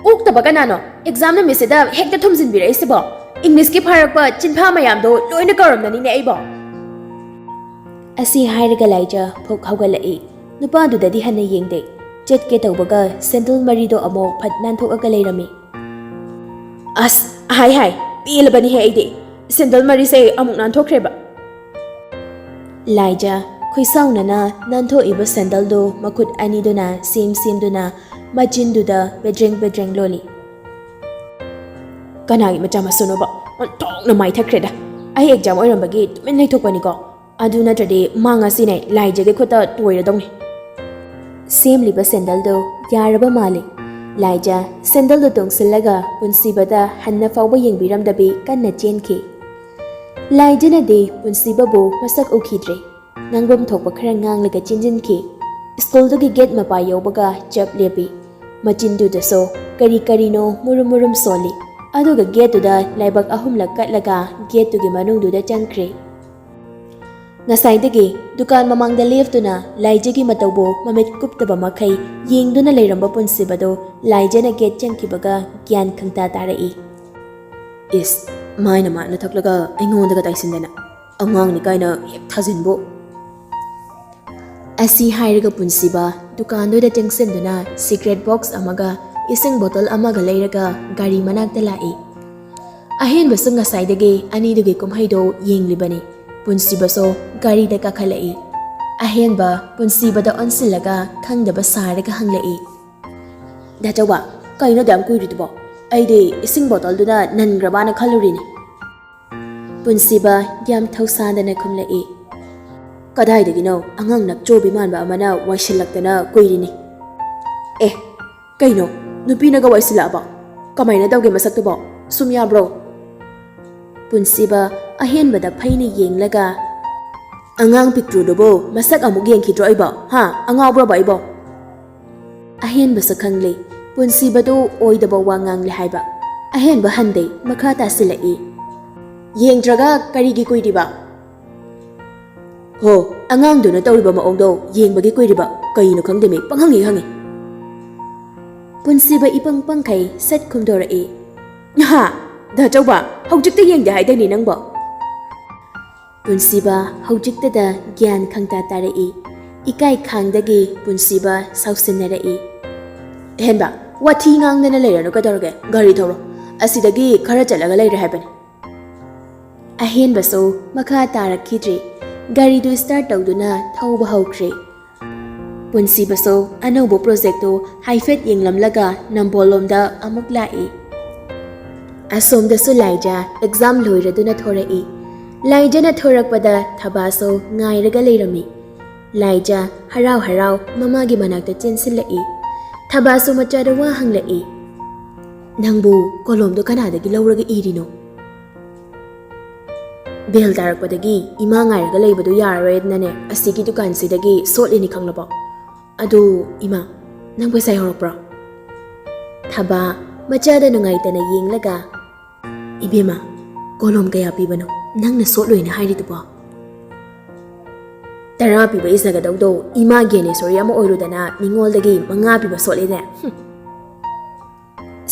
ꯑꯣꯛꯇꯕ ꯀꯅꯥꯅꯣ? ꯑꯦꯛꯖꯥꯝ ꯅꯨꯃꯤꯠꯁꯤꯗ ꯍꯦꯛꯇ ꯊꯨꯝꯖꯤꯟꯕꯤꯔꯛꯏꯁꯤꯕꯣ? ꯏꯪꯂꯤꯁꯀꯤ ꯐꯥꯔꯛꯄ ꯆꯤꯟꯐꯥ ꯃꯌꯥꯝꯗꯣ ꯂꯣꯏꯅ ꯀꯧꯔꯝꯅꯅꯤꯅꯦ ꯑꯩꯕꯣ꯫ ꯑꯁꯤ ꯍꯥꯏꯔꯒ ꯂꯥꯏꯖ ꯐꯨꯛ ꯍꯧꯒꯠꯂꯛꯏ꯫ ꯅꯨꯄꯥꯗꯨꯗꯗꯤ ꯍꯟꯅ ꯌꯦꯡꯗꯦ꯫ ꯆꯠꯀꯦ ꯇꯧꯕꯒ ꯁꯦꯟꯗꯜ ꯃꯔꯤꯗꯣ ꯑꯃꯨꯛ ꯐꯠ ꯅꯥꯟꯊꯣꯛꯑꯒ ꯂꯩꯔꯝꯃꯤ꯫ ꯑꯁ, ꯍꯥꯏ ꯍꯥꯏ, ꯄꯦꯜꯂꯕꯅꯤꯍꯦ ꯑꯩꯗꯤ꯫ ꯁꯦꯟꯗꯜ ꯃꯔꯤꯁꯦ ꯑꯃꯨꯛ ꯅꯥꯟꯊꯣꯛꯈ꯭ꯔꯦꯕ꯫ ꯂꯥꯏꯖ ꯈꯨꯏꯁꯥꯎꯅꯅ ꯅꯥꯟꯊꯣꯛꯏꯕ ꯁꯦꯟꯗꯜꯗꯨ ꯃꯈꯨꯠ ꯑꯅꯤꯗꯨꯅ ꯁꯦꯝ ꯁꯦꯝꯗꯨꯅ ꯃꯆꯤꯟꯗꯨꯗ ꯄꯦꯗ꯭ꯔꯦꯡ ꯄꯦꯗ꯭ꯔꯦꯡ ꯂꯣꯜꯂꯤ꯫ ꯀꯅꯥꯒꯤ ꯃꯆꯥ ꯃꯁꯨꯅꯣꯕ? ꯑꯣꯟꯊꯣꯛꯅ ꯃꯥꯏꯊꯠꯈ꯭ꯔꯦꯗ꯫ ꯑꯩ ꯑꯦꯛꯖꯥꯝ ꯑꯣꯏꯔꯝꯕꯒꯤ ꯇꯨꯃꯤꯟ ꯂꯩꯊꯣꯛꯄꯅꯤꯀꯣ꯫ ꯑꯗꯨ ꯅꯠꯇ꯭ꯔꯗꯤ ꯃꯥ ꯉꯁꯤꯅꯦ ꯂꯥꯏꯖꯒꯤ ꯈꯨꯠꯇ ꯇꯣꯏꯔꯗꯧꯅꯤ꯫ ꯁꯦꯝꯂꯤꯕ ꯁꯦꯟꯗꯜꯗꯨ ꯌꯥꯔꯕ ꯃꯥꯜꯂꯤ꯫ ꯂꯥꯏꯖ ꯁꯦꯟꯗꯜꯗꯨ ꯇꯣꯡꯁꯤꯜꯂꯒ ꯄꯨꯟꯁꯤꯕꯗ ꯍꯟꯅ ꯐꯥꯎꯕ ꯌꯦꯡꯕꯤꯔꯝꯗꯕꯤ ꯀꯟꯅ ꯆꯦꯟꯈꯤ꯫ ꯂꯥꯏꯖꯅꯗꯤ ꯄꯨꯟꯁꯤꯕꯕꯨ ꯃꯁꯛ ꯎꯈꯤꯗ꯭ꯔꯦ꯫ ꯉꯥꯡꯐꯝ ꯊꯣꯛꯄ ꯈꯔ ꯉꯥꯡꯂꯒ ꯆꯦꯟꯁꯤꯟꯈꯤ꯫ ꯁ꯭ꯀꯨꯜꯗꯨꯒꯤ ꯒꯦꯠ ꯃꯄꯥ ꯌꯧꯕꯒ ꯆꯞ ꯂꯦꯞꯄꯤ꯫ ꯃꯆꯤꯟꯗꯨꯗꯁꯨ ꯀꯔꯤ ꯀꯔꯤꯅꯣ ꯃꯨꯔꯨꯝ ꯃꯨꯔꯨꯝ ꯁꯣꯜꯂꯤ꯫ ꯑꯗꯨꯒ ꯒꯦꯠꯇꯨꯗ ꯂꯥꯏꯕꯛ ꯑꯍꯨꯝꯂꯛ ꯀꯠꯂꯒ ꯒꯦꯠꯇꯨꯒꯤ ꯃꯅꯨꯡꯗꯨꯗ ꯆꯪꯈ꯭ꯔꯦ꯫ ꯉꯁꯥꯏꯗꯒꯤ ꯗꯨꯀꯥꯟ ꯃꯃꯥꯡꯗ ꯂꯦꯞꯇꯨꯅ ꯂꯥꯏꯖꯒꯤ ꯃꯇꯧꯕꯨ ꯃꯃꯤꯠ ꯀꯨꯞꯇꯕ ꯃꯈꯩ ꯌꯦꯡꯗꯨꯅ ꯂꯩꯔꯝꯕ ꯄꯨꯟꯁꯤꯕꯗꯨ ꯂꯥꯏꯖꯅ ꯒꯦꯠ ꯆꯪꯈꯤꯕꯒ ꯒ꯭ꯌꯥꯟ ꯈꯪꯇꯥ ꯇꯥꯔꯛꯏ꯫ ꯏꯁ, ꯃꯥꯏꯅ ꯃꯥꯏꯅ ꯊꯛꯂꯒ ꯑꯩꯉꯣꯟꯗꯒ ꯇꯥꯏꯁꯤꯟꯗꯅ꯫ ꯑꯉꯥꯡꯅꯤ ꯀꯥꯏꯅ ꯍꯦꯛ ꯊꯥꯖꯤꯟꯕꯨ꯫ ꯑꯁꯤ ꯍꯥꯏꯔꯒ ꯄꯨꯟꯁꯤꯕ ꯗꯨꯀꯥꯟꯗꯨꯗ ꯆꯪꯁꯤꯟꯗꯨꯅ ꯁꯤꯒꯔꯦꯠ ꯕꯣꯛꯁ ꯑꯃꯒ ꯏꯁꯤꯡ ꯕꯣꯇꯜ ꯑꯃꯒ ꯂꯩꯔꯒ ꯒꯥꯔꯤ ꯃꯅꯥꯛꯇ ꯂꯥꯛꯏ꯫ ꯑꯍꯦꯟꯕꯁꯨ ꯉꯁꯥꯏꯗꯒꯤ ꯑꯅꯤꯗꯨꯒꯤ ꯀꯨꯝꯍꯩꯗꯣ ꯌꯦꯡꯂꯤꯕꯅꯤ꯫ ꯄꯨꯟꯁꯤꯕꯁꯨ ꯒꯥꯔꯤꯗ ꯀꯥꯈꯠꯂꯛꯏ꯫ ꯑꯍꯦꯟꯕ ꯄꯨꯟꯁꯤꯕꯗ ꯑꯣꯟꯁꯤꯜꯂꯒ ꯈꯪꯗꯕ ꯁꯥꯔꯒ ꯍꯪꯂꯛꯏ꯫ ꯗꯥꯆꯧꯕ, ꯀꯩꯅꯣ ꯑꯗꯨꯌꯥꯝ ꯀꯨꯏꯔꯤꯗꯨꯕꯣ? ꯑꯩꯗꯤ ꯏꯁꯤꯡ ꯕꯣꯇꯜꯗꯨꯅ ꯅꯟꯈ꯭ꯔꯕꯅ ꯈꯜꯂꯨꯔꯤꯅꯤ꯫ ꯄꯨꯟꯁꯤꯕ ꯌꯥꯝ ꯊꯧꯁꯥꯗꯅ ꯈꯨꯝꯂꯛꯏ꯫ ꯀꯗꯥꯏꯗꯒꯤꯅꯣ, ꯑꯉꯥꯡ ꯅꯞꯆꯣꯕꯤ ꯃꯥꯟꯕ ꯑꯃꯅ ꯋꯥꯏꯁꯤꯜꯂꯛꯇꯅ ꯀꯨꯏꯔꯤꯅꯤ꯫ ꯑꯦ, ꯀꯩꯅꯣ, ꯅꯨꯄꯤꯅꯒ ꯋꯥꯏꯁꯤꯜꯂꯛꯑꯕꯣ? ꯀꯃꯥꯏꯅ ꯇꯧꯒꯦ ꯃꯁꯛꯇꯨꯕꯣ? ꯁꯨꯝ ꯌꯥꯕ꯭ꯔꯣ? ꯄꯨꯟꯁꯤꯕ ꯑꯍꯦꯟꯕꯗ ꯐꯩꯅ ꯌꯦꯡꯂꯒ, ꯑꯉꯥꯡ ꯄꯤꯛꯇ꯭ꯔꯨꯗꯨꯕꯨ ꯃꯁꯛ ꯑꯃꯨꯛ ꯌꯦꯡꯈꯤꯗ꯭ꯔꯣ ꯑꯩꯕꯣ? ꯍꯥ? ꯑꯉꯥꯎꯕ꯭ꯔꯣꯕ ꯑꯩꯕꯣ? ꯑꯍꯦꯟꯕꯁꯨ ꯈꯪꯂꯦ, ꯄꯨꯟꯁꯤꯕꯗꯨ ꯑꯣꯏꯗꯕ ꯋꯥ ꯉꯥꯡꯂꯦ ꯍꯥꯏꯕ꯫ ꯑꯍꯦꯟꯕ ꯍꯟꯗꯦ, ꯃꯈꯥ ꯇꯥꯁꯤꯜꯂꯛꯏ꯫ ꯌꯦꯡꯗ꯭ꯔꯒ ꯀꯔꯤꯒꯤ ꯀꯨꯏꯔꯤꯕ? ꯍꯣ, ꯑꯉꯥꯡꯗꯨꯅ ꯇꯧꯔꯤꯕ ꯃꯑꯣꯡꯗꯣ ꯌꯦꯡꯕꯒꯤ ꯀꯨꯏꯔꯤꯕ꯫ ꯀꯩꯅꯣ ꯈꯪꯗꯦꯃꯤ, ꯄꯪꯍꯪ ꯍꯦꯛ ꯍꯪꯉꯤ꯫ ꯄꯨꯟꯁꯤꯕ ꯏꯄꯪ ꯄꯪꯈꯩ ꯁꯠ ꯈꯨꯝꯗꯣꯔꯛꯏ꯫ ꯍꯥ? ꯗꯥ ꯆꯧꯕ, ꯍꯧꯖꯤꯛꯇ ꯌꯦꯡꯗꯦ ꯍꯥꯏꯗꯥꯏꯅꯦ ꯅꯪꯕꯣ? ꯄꯨꯟꯁꯤꯕ ꯍꯧꯖꯤꯛꯇꯗ ꯒ꯭ꯌꯥꯟ ꯈꯪꯇꯥ ꯇꯥꯔꯛꯏ꯫ ꯏꯀꯥꯏ ꯈꯥꯡꯗꯒꯤ ꯄꯨꯟꯁꯤꯕ ꯁꯥꯎꯁꯤꯟꯅꯔꯛꯏ꯫ ꯑꯍꯦꯟꯕ, ꯋꯥꯊꯤ ꯉꯥꯡꯗꯅ ꯂꯩꯔꯅꯨ, ꯀꯩꯗꯧꯔꯒꯦ? ꯒꯥꯔꯤ ꯊꯧꯔꯣ꯫ ꯑꯁꯤꯗꯒꯤ ꯈꯔ ꯆꯠꯂꯒ ꯂꯩꯔꯦ ꯍꯥꯏꯕꯅꯤ꯫ ꯑꯍꯦꯟꯕꯁꯨ ꯃꯈꯥ ꯇꯥꯔꯛꯈꯤꯗ꯭ꯔꯤ꯫ ꯒꯥꯔꯤꯗꯨ start ꯇꯧꯗꯨꯅ ꯊꯧꯕ ꯍꯧꯈ꯭ꯔꯦ꯫ ꯄꯨꯟꯁꯤꯕꯁꯨ ꯑꯅꯧꯕ projectꯇꯨ ꯍꯥꯏꯐꯦꯠ ꯌꯦꯡꯂꯝꯂꯒ ꯅꯝꯕꯣꯜꯂꯣꯝꯗ ꯑꯃꯨꯛ ꯂꯥꯛꯏ꯫ ꯑꯁꯣꯝꯗꯁꯨ ꯂꯥꯏꯖ exam ꯂꯣꯏꯔꯗꯨꯅ ꯊꯣꯔꯛꯏ꯫ ꯂꯥꯏꯖꯅ ꯊꯣꯔꯛꯄꯗ ꯊꯕꯥꯁꯨ ꯉꯥꯏꯔꯒ ꯂꯩꯔꯝꯃꯤ꯫ ꯂꯥꯏꯖ ꯍꯔꯥꯎ ꯍꯔꯥꯎ ꯃꯃꯥꯒꯤ ꯃꯅꯥꯛꯇ ꯆꯦꯟꯁꯤꯜꯂꯛꯏ꯫ ꯊꯕꯥꯁꯨ ꯃꯆꯥꯗ ꯋꯥ ꯍꯪꯂꯛꯏ꯫ "ꯅꯪꯕꯨ ꯀꯣꯂꯣꯝꯗꯣ ꯀꯅꯥꯗꯒꯤ ꯂꯧꯔꯒ ꯏꯔꯤꯅꯣ?" "ꯕꯦꯜ ꯇꯥꯔꯛꯄꯗꯒꯤ ꯏꯃꯥ ꯉꯥꯏꯔꯒ ꯂꯩꯕꯗꯨ ꯌꯥꯔꯔꯣꯏꯗꯅꯅꯦ, ꯑꯁꯤꯒꯤ ꯗꯨꯀꯥꯟꯁꯤꯗꯒꯤ ꯁꯣꯠꯂꯤꯅꯤ, ꯈꯪꯂꯕꯣ? ꯑꯗꯨ ꯏꯃꯥ, ꯅꯪ ꯄꯩꯁꯥ ꯌꯥꯎꯔꯛꯄ꯭ꯔꯣ?" ꯊꯕꯥ ꯃꯆꯥꯗ ꯅꯨꯡꯉꯥꯏꯇꯅ ꯌꯦꯡꯂꯒ, "ꯏꯕꯦꯝꯃ, ꯀꯣꯂꯣꯝ ꯀꯌꯥ ꯄꯤꯕꯅꯣ ꯅꯪꯅ ꯁꯣꯠꯂꯣꯏꯅ ꯍꯥꯏꯔꯤꯗꯨꯕꯣ?" "ꯇꯔꯥ ꯄꯤꯕ ꯏꯖꯒꯗꯧꯗꯣ ꯏꯃꯥ ꯒ꯭ꯌꯥꯅꯦꯁꯣꯔꯤ ꯑꯃ ꯑꯣꯏꯔꯨꯗꯅ ꯃꯤꯉꯣꯟꯗꯒꯤ ꯃꯉꯥ ꯄꯤꯕ ꯁꯣꯠꯂꯦꯅꯦ꯫ ꯍꯨꯝ!"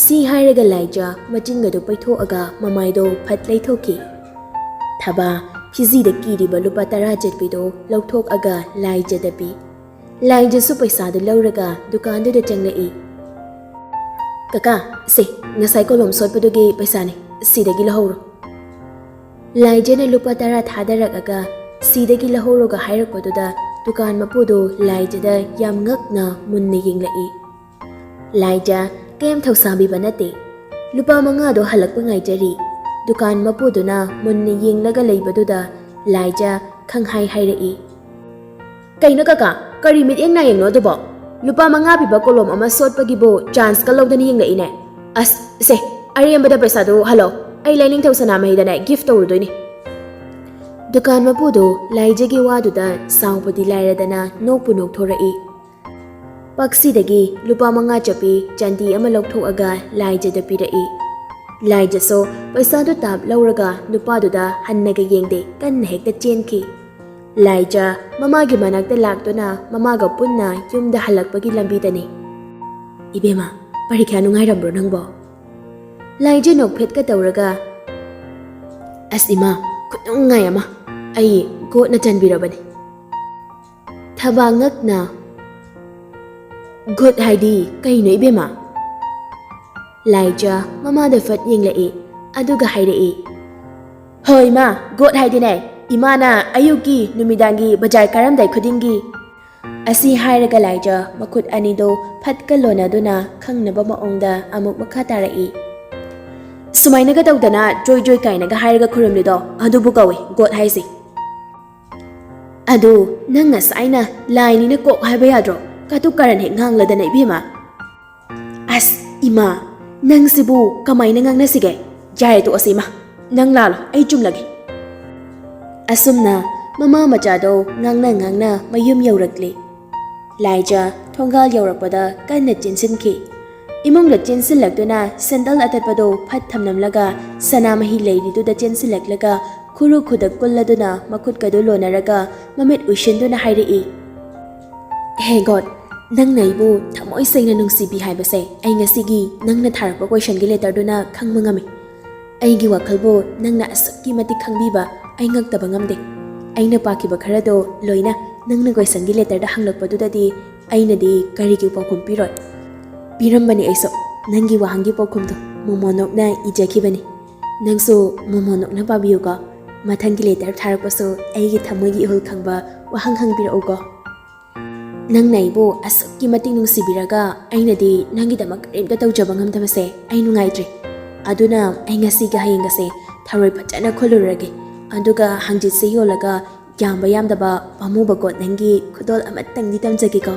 ꯁꯤ ꯍꯥꯏꯔꯒ ꯂꯥꯏꯖ ꯃꯆꯤꯟꯒꯗꯨ ꯄꯩꯊꯣꯛꯑꯒ ꯃꯃꯥꯏꯗꯣ ꯐꯠ ꯂꯩꯊꯣꯛꯈꯤ꯫ ꯊꯕꯥ ꯐꯤꯖꯤꯗ ꯀꯤꯔꯤꯕ ꯂꯨꯄꯥ ꯇꯔꯥ ꯆꯠꯄꯤꯗꯣ ꯂꯧꯊꯣꯛꯑꯒ ꯂꯥꯏꯖꯗ ꯄꯤ꯫ ꯂꯥꯏꯖꯁꯨ ꯄꯩꯁꯥꯗꯨ ꯂꯧꯔꯒ ꯗꯨꯀꯥꯟꯗꯨꯗ ꯆꯪꯂꯛꯏ꯫ "ꯀꯀꯥ, ꯁꯦ, ꯉꯁꯥꯏ ꯀꯣꯂꯣꯝ ꯁꯣꯠꯄꯗꯨꯒꯤ ꯄꯩꯁꯥꯅꯦ, ꯁꯤꯗꯒꯤ ꯂꯧꯍꯧꯔꯣ꯫" ꯂꯥꯏꯖꯅ ꯂꯨꯄꯥ ꯇꯔꯥ ꯊꯥꯗꯔꯛꯑꯒ "ꯁꯤꯗꯒꯤ ꯂꯧꯍꯧꯔꯣꯒ" ꯍꯥꯏꯔꯛꯄꯗꯨꯗ ꯗꯨꯀꯥꯟ ꯃꯄꯨꯗꯨ ꯂꯥꯏꯖꯗ ꯌꯥꯝ ꯉꯛꯅ ꯃꯨꯟꯅ ꯌꯦꯡꯂꯛꯏ꯫ ꯂꯥꯏꯖ ꯀꯩꯝ ꯊꯧꯁꯥꯕꯤꯕ ꯅꯠꯇꯦ꯫ ꯂꯨꯄꯥ ꯃꯉꯥꯗꯣ ꯍꯜꯂꯛꯄ ꯉꯥꯏꯖꯔꯤ꯫ ꯗꯨꯀꯥꯟ ꯃꯄꯨꯗꯨꯅ ꯃꯨꯟꯅ ꯌꯦꯡꯂꯒ ꯂꯩꯕꯗꯨꯗ ꯂꯥꯏꯖ ꯈꯪꯍꯥꯏ ꯍꯥꯏꯔꯛꯏ꯫ "ꯀꯩꯅꯣ ꯀꯀꯥ, ꯀꯔꯤ ꯃꯤꯠꯌꯦꯡ ꯅꯥꯌꯦꯡꯅꯣ ꯑꯗꯨꯕꯣ? ꯂꯨꯄꯥ ꯃꯉꯥ ꯄꯤꯕ ꯀꯣꯂꯣꯝ ꯑꯃ ꯁꯣꯠꯄꯒꯤꯕꯨ chance ꯀ ꯂꯧꯗꯅ ꯌꯦꯡꯂꯛꯏꯅꯦ꯫ ꯑꯁ, ꯁꯦ, ꯑꯔꯦꯝꯕꯗ ꯄꯩꯁꯥꯗꯨ ꯍꯜꯂꯣ꯫ ꯑꯩ ꯂꯥꯏꯅꯤꯡꯊꯧ ꯁꯅꯥꯃꯍꯤꯗꯅꯦ gift ꯇꯧꯔꯨꯗꯣꯏꯅꯦ꯫" ꯗꯨꯀꯥꯟ ꯃꯄꯨꯗꯨ ꯂꯥꯏꯖꯒꯤ ꯋꯥꯗꯨꯗ ꯁꯥꯎꯕꯗꯤ ꯂꯥꯏꯔꯗꯅ ꯅꯣꯛꯄꯨ ꯅꯣꯛꯊꯣꯔꯛꯏ꯫ ꯄꯛꯁꯤꯗꯒꯤ ꯂꯨꯄꯥ ꯃꯉꯥ ꯆꯠꯄꯤ ꯆꯥꯟꯗꯤ ꯑꯃ ꯂꯧꯊꯣꯛꯑꯒ ꯂꯥꯏꯖꯗ ꯄꯤꯔꯛꯏ꯫ ꯂꯥꯏꯖꯁꯨ ꯄꯩꯁꯥꯗꯨ ꯇꯥꯞ ꯂꯧꯔꯒ ꯅꯨꯄꯥꯗꯨꯗ ꯍꯟꯅꯒ ꯌꯦꯡꯗꯦ, ꯀꯟꯅ ꯍꯦꯛꯇ ꯆꯦꯟꯈꯤ꯫ ꯂꯥꯏꯖ ꯃꯃꯥꯒꯤ ꯃꯅꯥꯛꯇ ꯂꯥꯛꯇꯨꯅ ꯃꯃꯥꯒ ꯄꯨꯟꯅ ꯌꯨꯝꯗ ꯍꯜꯂꯛꯄꯒꯤ ꯂꯝꯕꯤꯗꯅꯤ꯫ "ꯏꯕꯦꯝꯃ, ꯄꯔꯤꯈ꯭ꯌꯥ ꯅꯨꯡꯉꯥꯏꯔꯝꯕ꯭ꯔꯣ ꯅꯪꯕꯣ?" ꯂꯥꯏꯖ ꯅꯣꯛꯐꯦꯠꯀ ꯇꯧꯔꯒ, "ꯑꯁ ꯏꯃꯥ, ꯈꯨꯅꯨꯡꯉꯥꯏ ꯑꯃ꯫ ꯑꯩ ꯒꯣꯠꯅ ꯆꯟꯕꯤꯔꯕꯅꯤ"꯫ ꯊꯕꯥ ꯉꯛꯅ, "ꯒꯣꯠ ꯍꯥꯏꯗꯤ ꯀꯩꯅꯣ ꯏꯕꯦꯝꯃ?" ꯂꯥꯏꯖ ꯃꯃꯥꯗ ꯐꯠ ꯌꯦꯡꯂꯛꯏ, ꯑꯗꯨꯒ ꯍꯥꯏꯔꯛꯏ, "ꯍꯣꯏ ꯏꯃꯥ, ꯒꯣꯠ ꯍꯥꯏꯗꯤꯅꯦ, ꯏꯃꯥꯅ ꯑꯌꯨꯛꯀꯤ ꯅꯨꯃꯤꯗꯥꯡꯒꯤ ꯕꯖꯥꯔ ꯀꯥꯔꯝꯗꯥꯏ ꯈꯨꯗꯤꯡꯒꯤ"꯫ ꯑꯁꯤ ꯍꯥꯏꯔꯒ ꯂꯥꯏꯖ ꯃꯈꯨꯠ ꯑꯅꯤꯗꯣ ꯐꯠꯀ ꯂꯣꯟꯅꯗꯨꯅ ꯈꯪꯅꯕ ꯃꯑꯣꯡꯗ ꯑꯃꯨꯛ ꯃꯈꯥ ꯇꯥꯔꯛꯏ, "ꯁꯨꯃꯥꯏꯅꯒ ꯇꯧꯗꯅ ꯖꯣꯏ ꯖꯣꯏ ꯀꯥꯏꯅꯒ ꯍꯥꯏꯔꯒ ꯈꯨꯔꯨꯝꯂꯤꯗꯣ, ꯑꯗꯨꯕꯨ ꯀꯧꯏ ꯒꯣꯠ ꯍꯥꯏꯁꯦ꯫ ꯑꯗꯨ ꯅꯪ ꯉꯁꯥꯏꯅ ꯂꯥꯏꯅꯤꯅ ꯀꯣꯛ ꯍꯥꯏꯕ ꯌꯥꯗ꯭ꯔꯣ? ꯀꯥꯇꯨ ꯀꯥꯔꯟ ꯍꯦꯛ ꯉꯥꯡꯂꯗꯅ ꯏꯕꯦꯝꯃ"꯫ "ꯑꯁ ꯏꯃꯥ, ꯅꯪꯁꯤꯕꯨ ꯀꯃꯥꯏꯅ ꯉꯥꯡꯅꯁꯤꯒꯦ? ꯌꯥꯔꯦ, ꯇꯣꯛꯑꯁꯤ ꯏꯃꯥ, ꯅꯪ ꯂꯥꯜꯂꯣ, ꯑꯩ ꯆꯨꯝꯂꯒꯦ"꯫ ꯑꯁꯨꯝꯅ ꯃꯃꯥ ꯃꯆꯥꯗꯣ ꯉꯥꯡꯅ ꯉꯥꯡꯅ ꯃꯌꯨꯝ ꯌꯧꯔꯛꯂꯦ꯫ ꯂꯥꯏꯖ ꯊꯣꯡꯒꯥꯜ ꯌꯧꯔꯛꯄꯗ ꯀꯟꯅ ꯆꯦꯟꯁꯤꯟꯈꯤ꯫ ꯏꯃꯨꯡꯗ ꯆꯦꯟꯁꯤꯜꯂꯛꯇꯨꯅ ꯁꯦꯟꯗꯜ ꯑꯇꯠꯄꯗꯣ ꯐꯠ ꯊꯝꯂꯝꯂꯒ ꯁꯅꯥꯃꯍꯤ ꯂꯩꯔꯤꯗꯨꯗ ꯆꯦꯟꯁꯤꯜꯂꯛꯂꯒ ꯈꯨꯔꯨ ꯈꯨꯗꯛ ꯀꯨꯜꯂꯗꯨꯅ ꯃꯈꯨꯠꯀꯗꯨ ꯂꯣꯟꯅꯔꯒ ꯃꯃꯤꯠ ꯎꯏꯁꯤꯟꯗꯨꯅ ꯍꯥꯏꯔꯛꯏ, "ꯍꯦ ꯒꯣꯠ, ꯅꯪꯅ ꯑꯩꯕꯨ ꯊꯃꯣꯏ ꯁꯦꯡꯅ ꯅꯨꯡꯁꯤꯕꯤ ꯍꯥꯏꯕꯁꯦ ꯑꯩ ꯉꯁꯤꯒꯤ ꯅꯪꯅ ꯊꯥꯔꯛꯄ ꯀꯣꯏꯁꯟꯒꯤ ꯂꯦꯇꯔꯗꯨꯅ ꯈꯪꯕ ꯉꯝꯃꯤ꯫ ꯑꯩꯒꯤ ꯋꯥꯈꯜꯕꯨ ꯅꯪꯅ ꯑꯁꯨꯛꯀꯤ ꯃꯇꯤꯛ ꯈꯪꯕꯤꯕ ꯑꯩ ꯉꯛꯇꯕ ꯉꯝꯗꯦ꯫ ꯑꯩꯅ ꯄꯥꯈꯤꯕ ꯈꯔꯗꯣ ꯂꯣꯏꯅ ꯅꯪꯅ ꯀꯣꯏꯁꯟꯒꯤ ꯂꯦꯇꯔꯗ ꯍꯪꯂꯛꯄꯗꯨꯗꯗꯤ ꯑꯩꯅꯗꯤ ꯀꯔꯤꯒꯤ ꯄꯥꯎꯈꯨꯝ ꯄꯤꯔꯣꯏ? ꯄꯤꯔꯝꯕꯅꯤ ꯑꯩꯁꯨ, ꯅꯪꯒꯤ ꯋꯥꯍꯪꯒꯤ ꯄꯥꯎꯈꯨꯝꯗꯣ ꯃꯣꯃꯣꯅꯣꯛꯅ ꯏꯖꯈꯤꯕꯅꯤ꯫ ꯅꯪꯁꯨ ꯃꯣꯃꯣꯅꯣꯛꯅ ꯄꯥꯕꯤꯌꯨꯀꯣ꯫ ꯃꯊꯪꯒꯤ ꯂꯦꯇꯔ ꯊꯥꯔꯛꯄꯁꯨ ꯑꯩꯒꯤ ꯊꯃꯣꯏꯒꯤ ꯏꯍꯨꯜ ꯈꯪꯕ ꯋꯥꯍꯪ ꯍꯪꯕꯤꯔꯛꯎꯀꯣ"꯫ ꯅꯪꯅ ꯑꯩꯕꯨ ꯑꯁꯨꯛꯀꯤ ꯃꯇꯤꯛ ꯅꯨꯡꯁꯤꯕꯤꯔꯒ ꯑꯩꯅꯗꯤ ꯅꯪꯒꯤꯗꯃꯛ ꯀꯔꯤꯝꯇ ꯇꯧꯖꯕ ꯉꯝꯗꯕꯁꯦ ꯑꯩ ꯅꯨꯡꯉꯥꯏꯇ꯭ꯔꯦ꯫ ꯑꯗꯨꯅ ꯑꯩ ꯉꯁꯤꯒ ꯍꯌꯦꯡꯒꯁꯦ ꯊꯔꯣꯏ ꯐꯖꯅ ꯈꯨꯜꯂꯨꯔꯒꯦ꯫ ꯑꯗꯨꯒ ꯍꯪꯖꯤꯠꯁꯦ ꯌꯣꯜꯂꯒ ꯌꯥꯝꯕ ꯌꯥꯝꯗꯕ ꯄꯥꯝꯃꯨꯕ ꯀꯣꯠ ꯅꯪꯒꯤ ꯈꯨꯗꯣꯜ ꯑꯃꯠꯇꯪꯗꯤ ꯇꯝꯖꯒꯦꯀꯣ꯫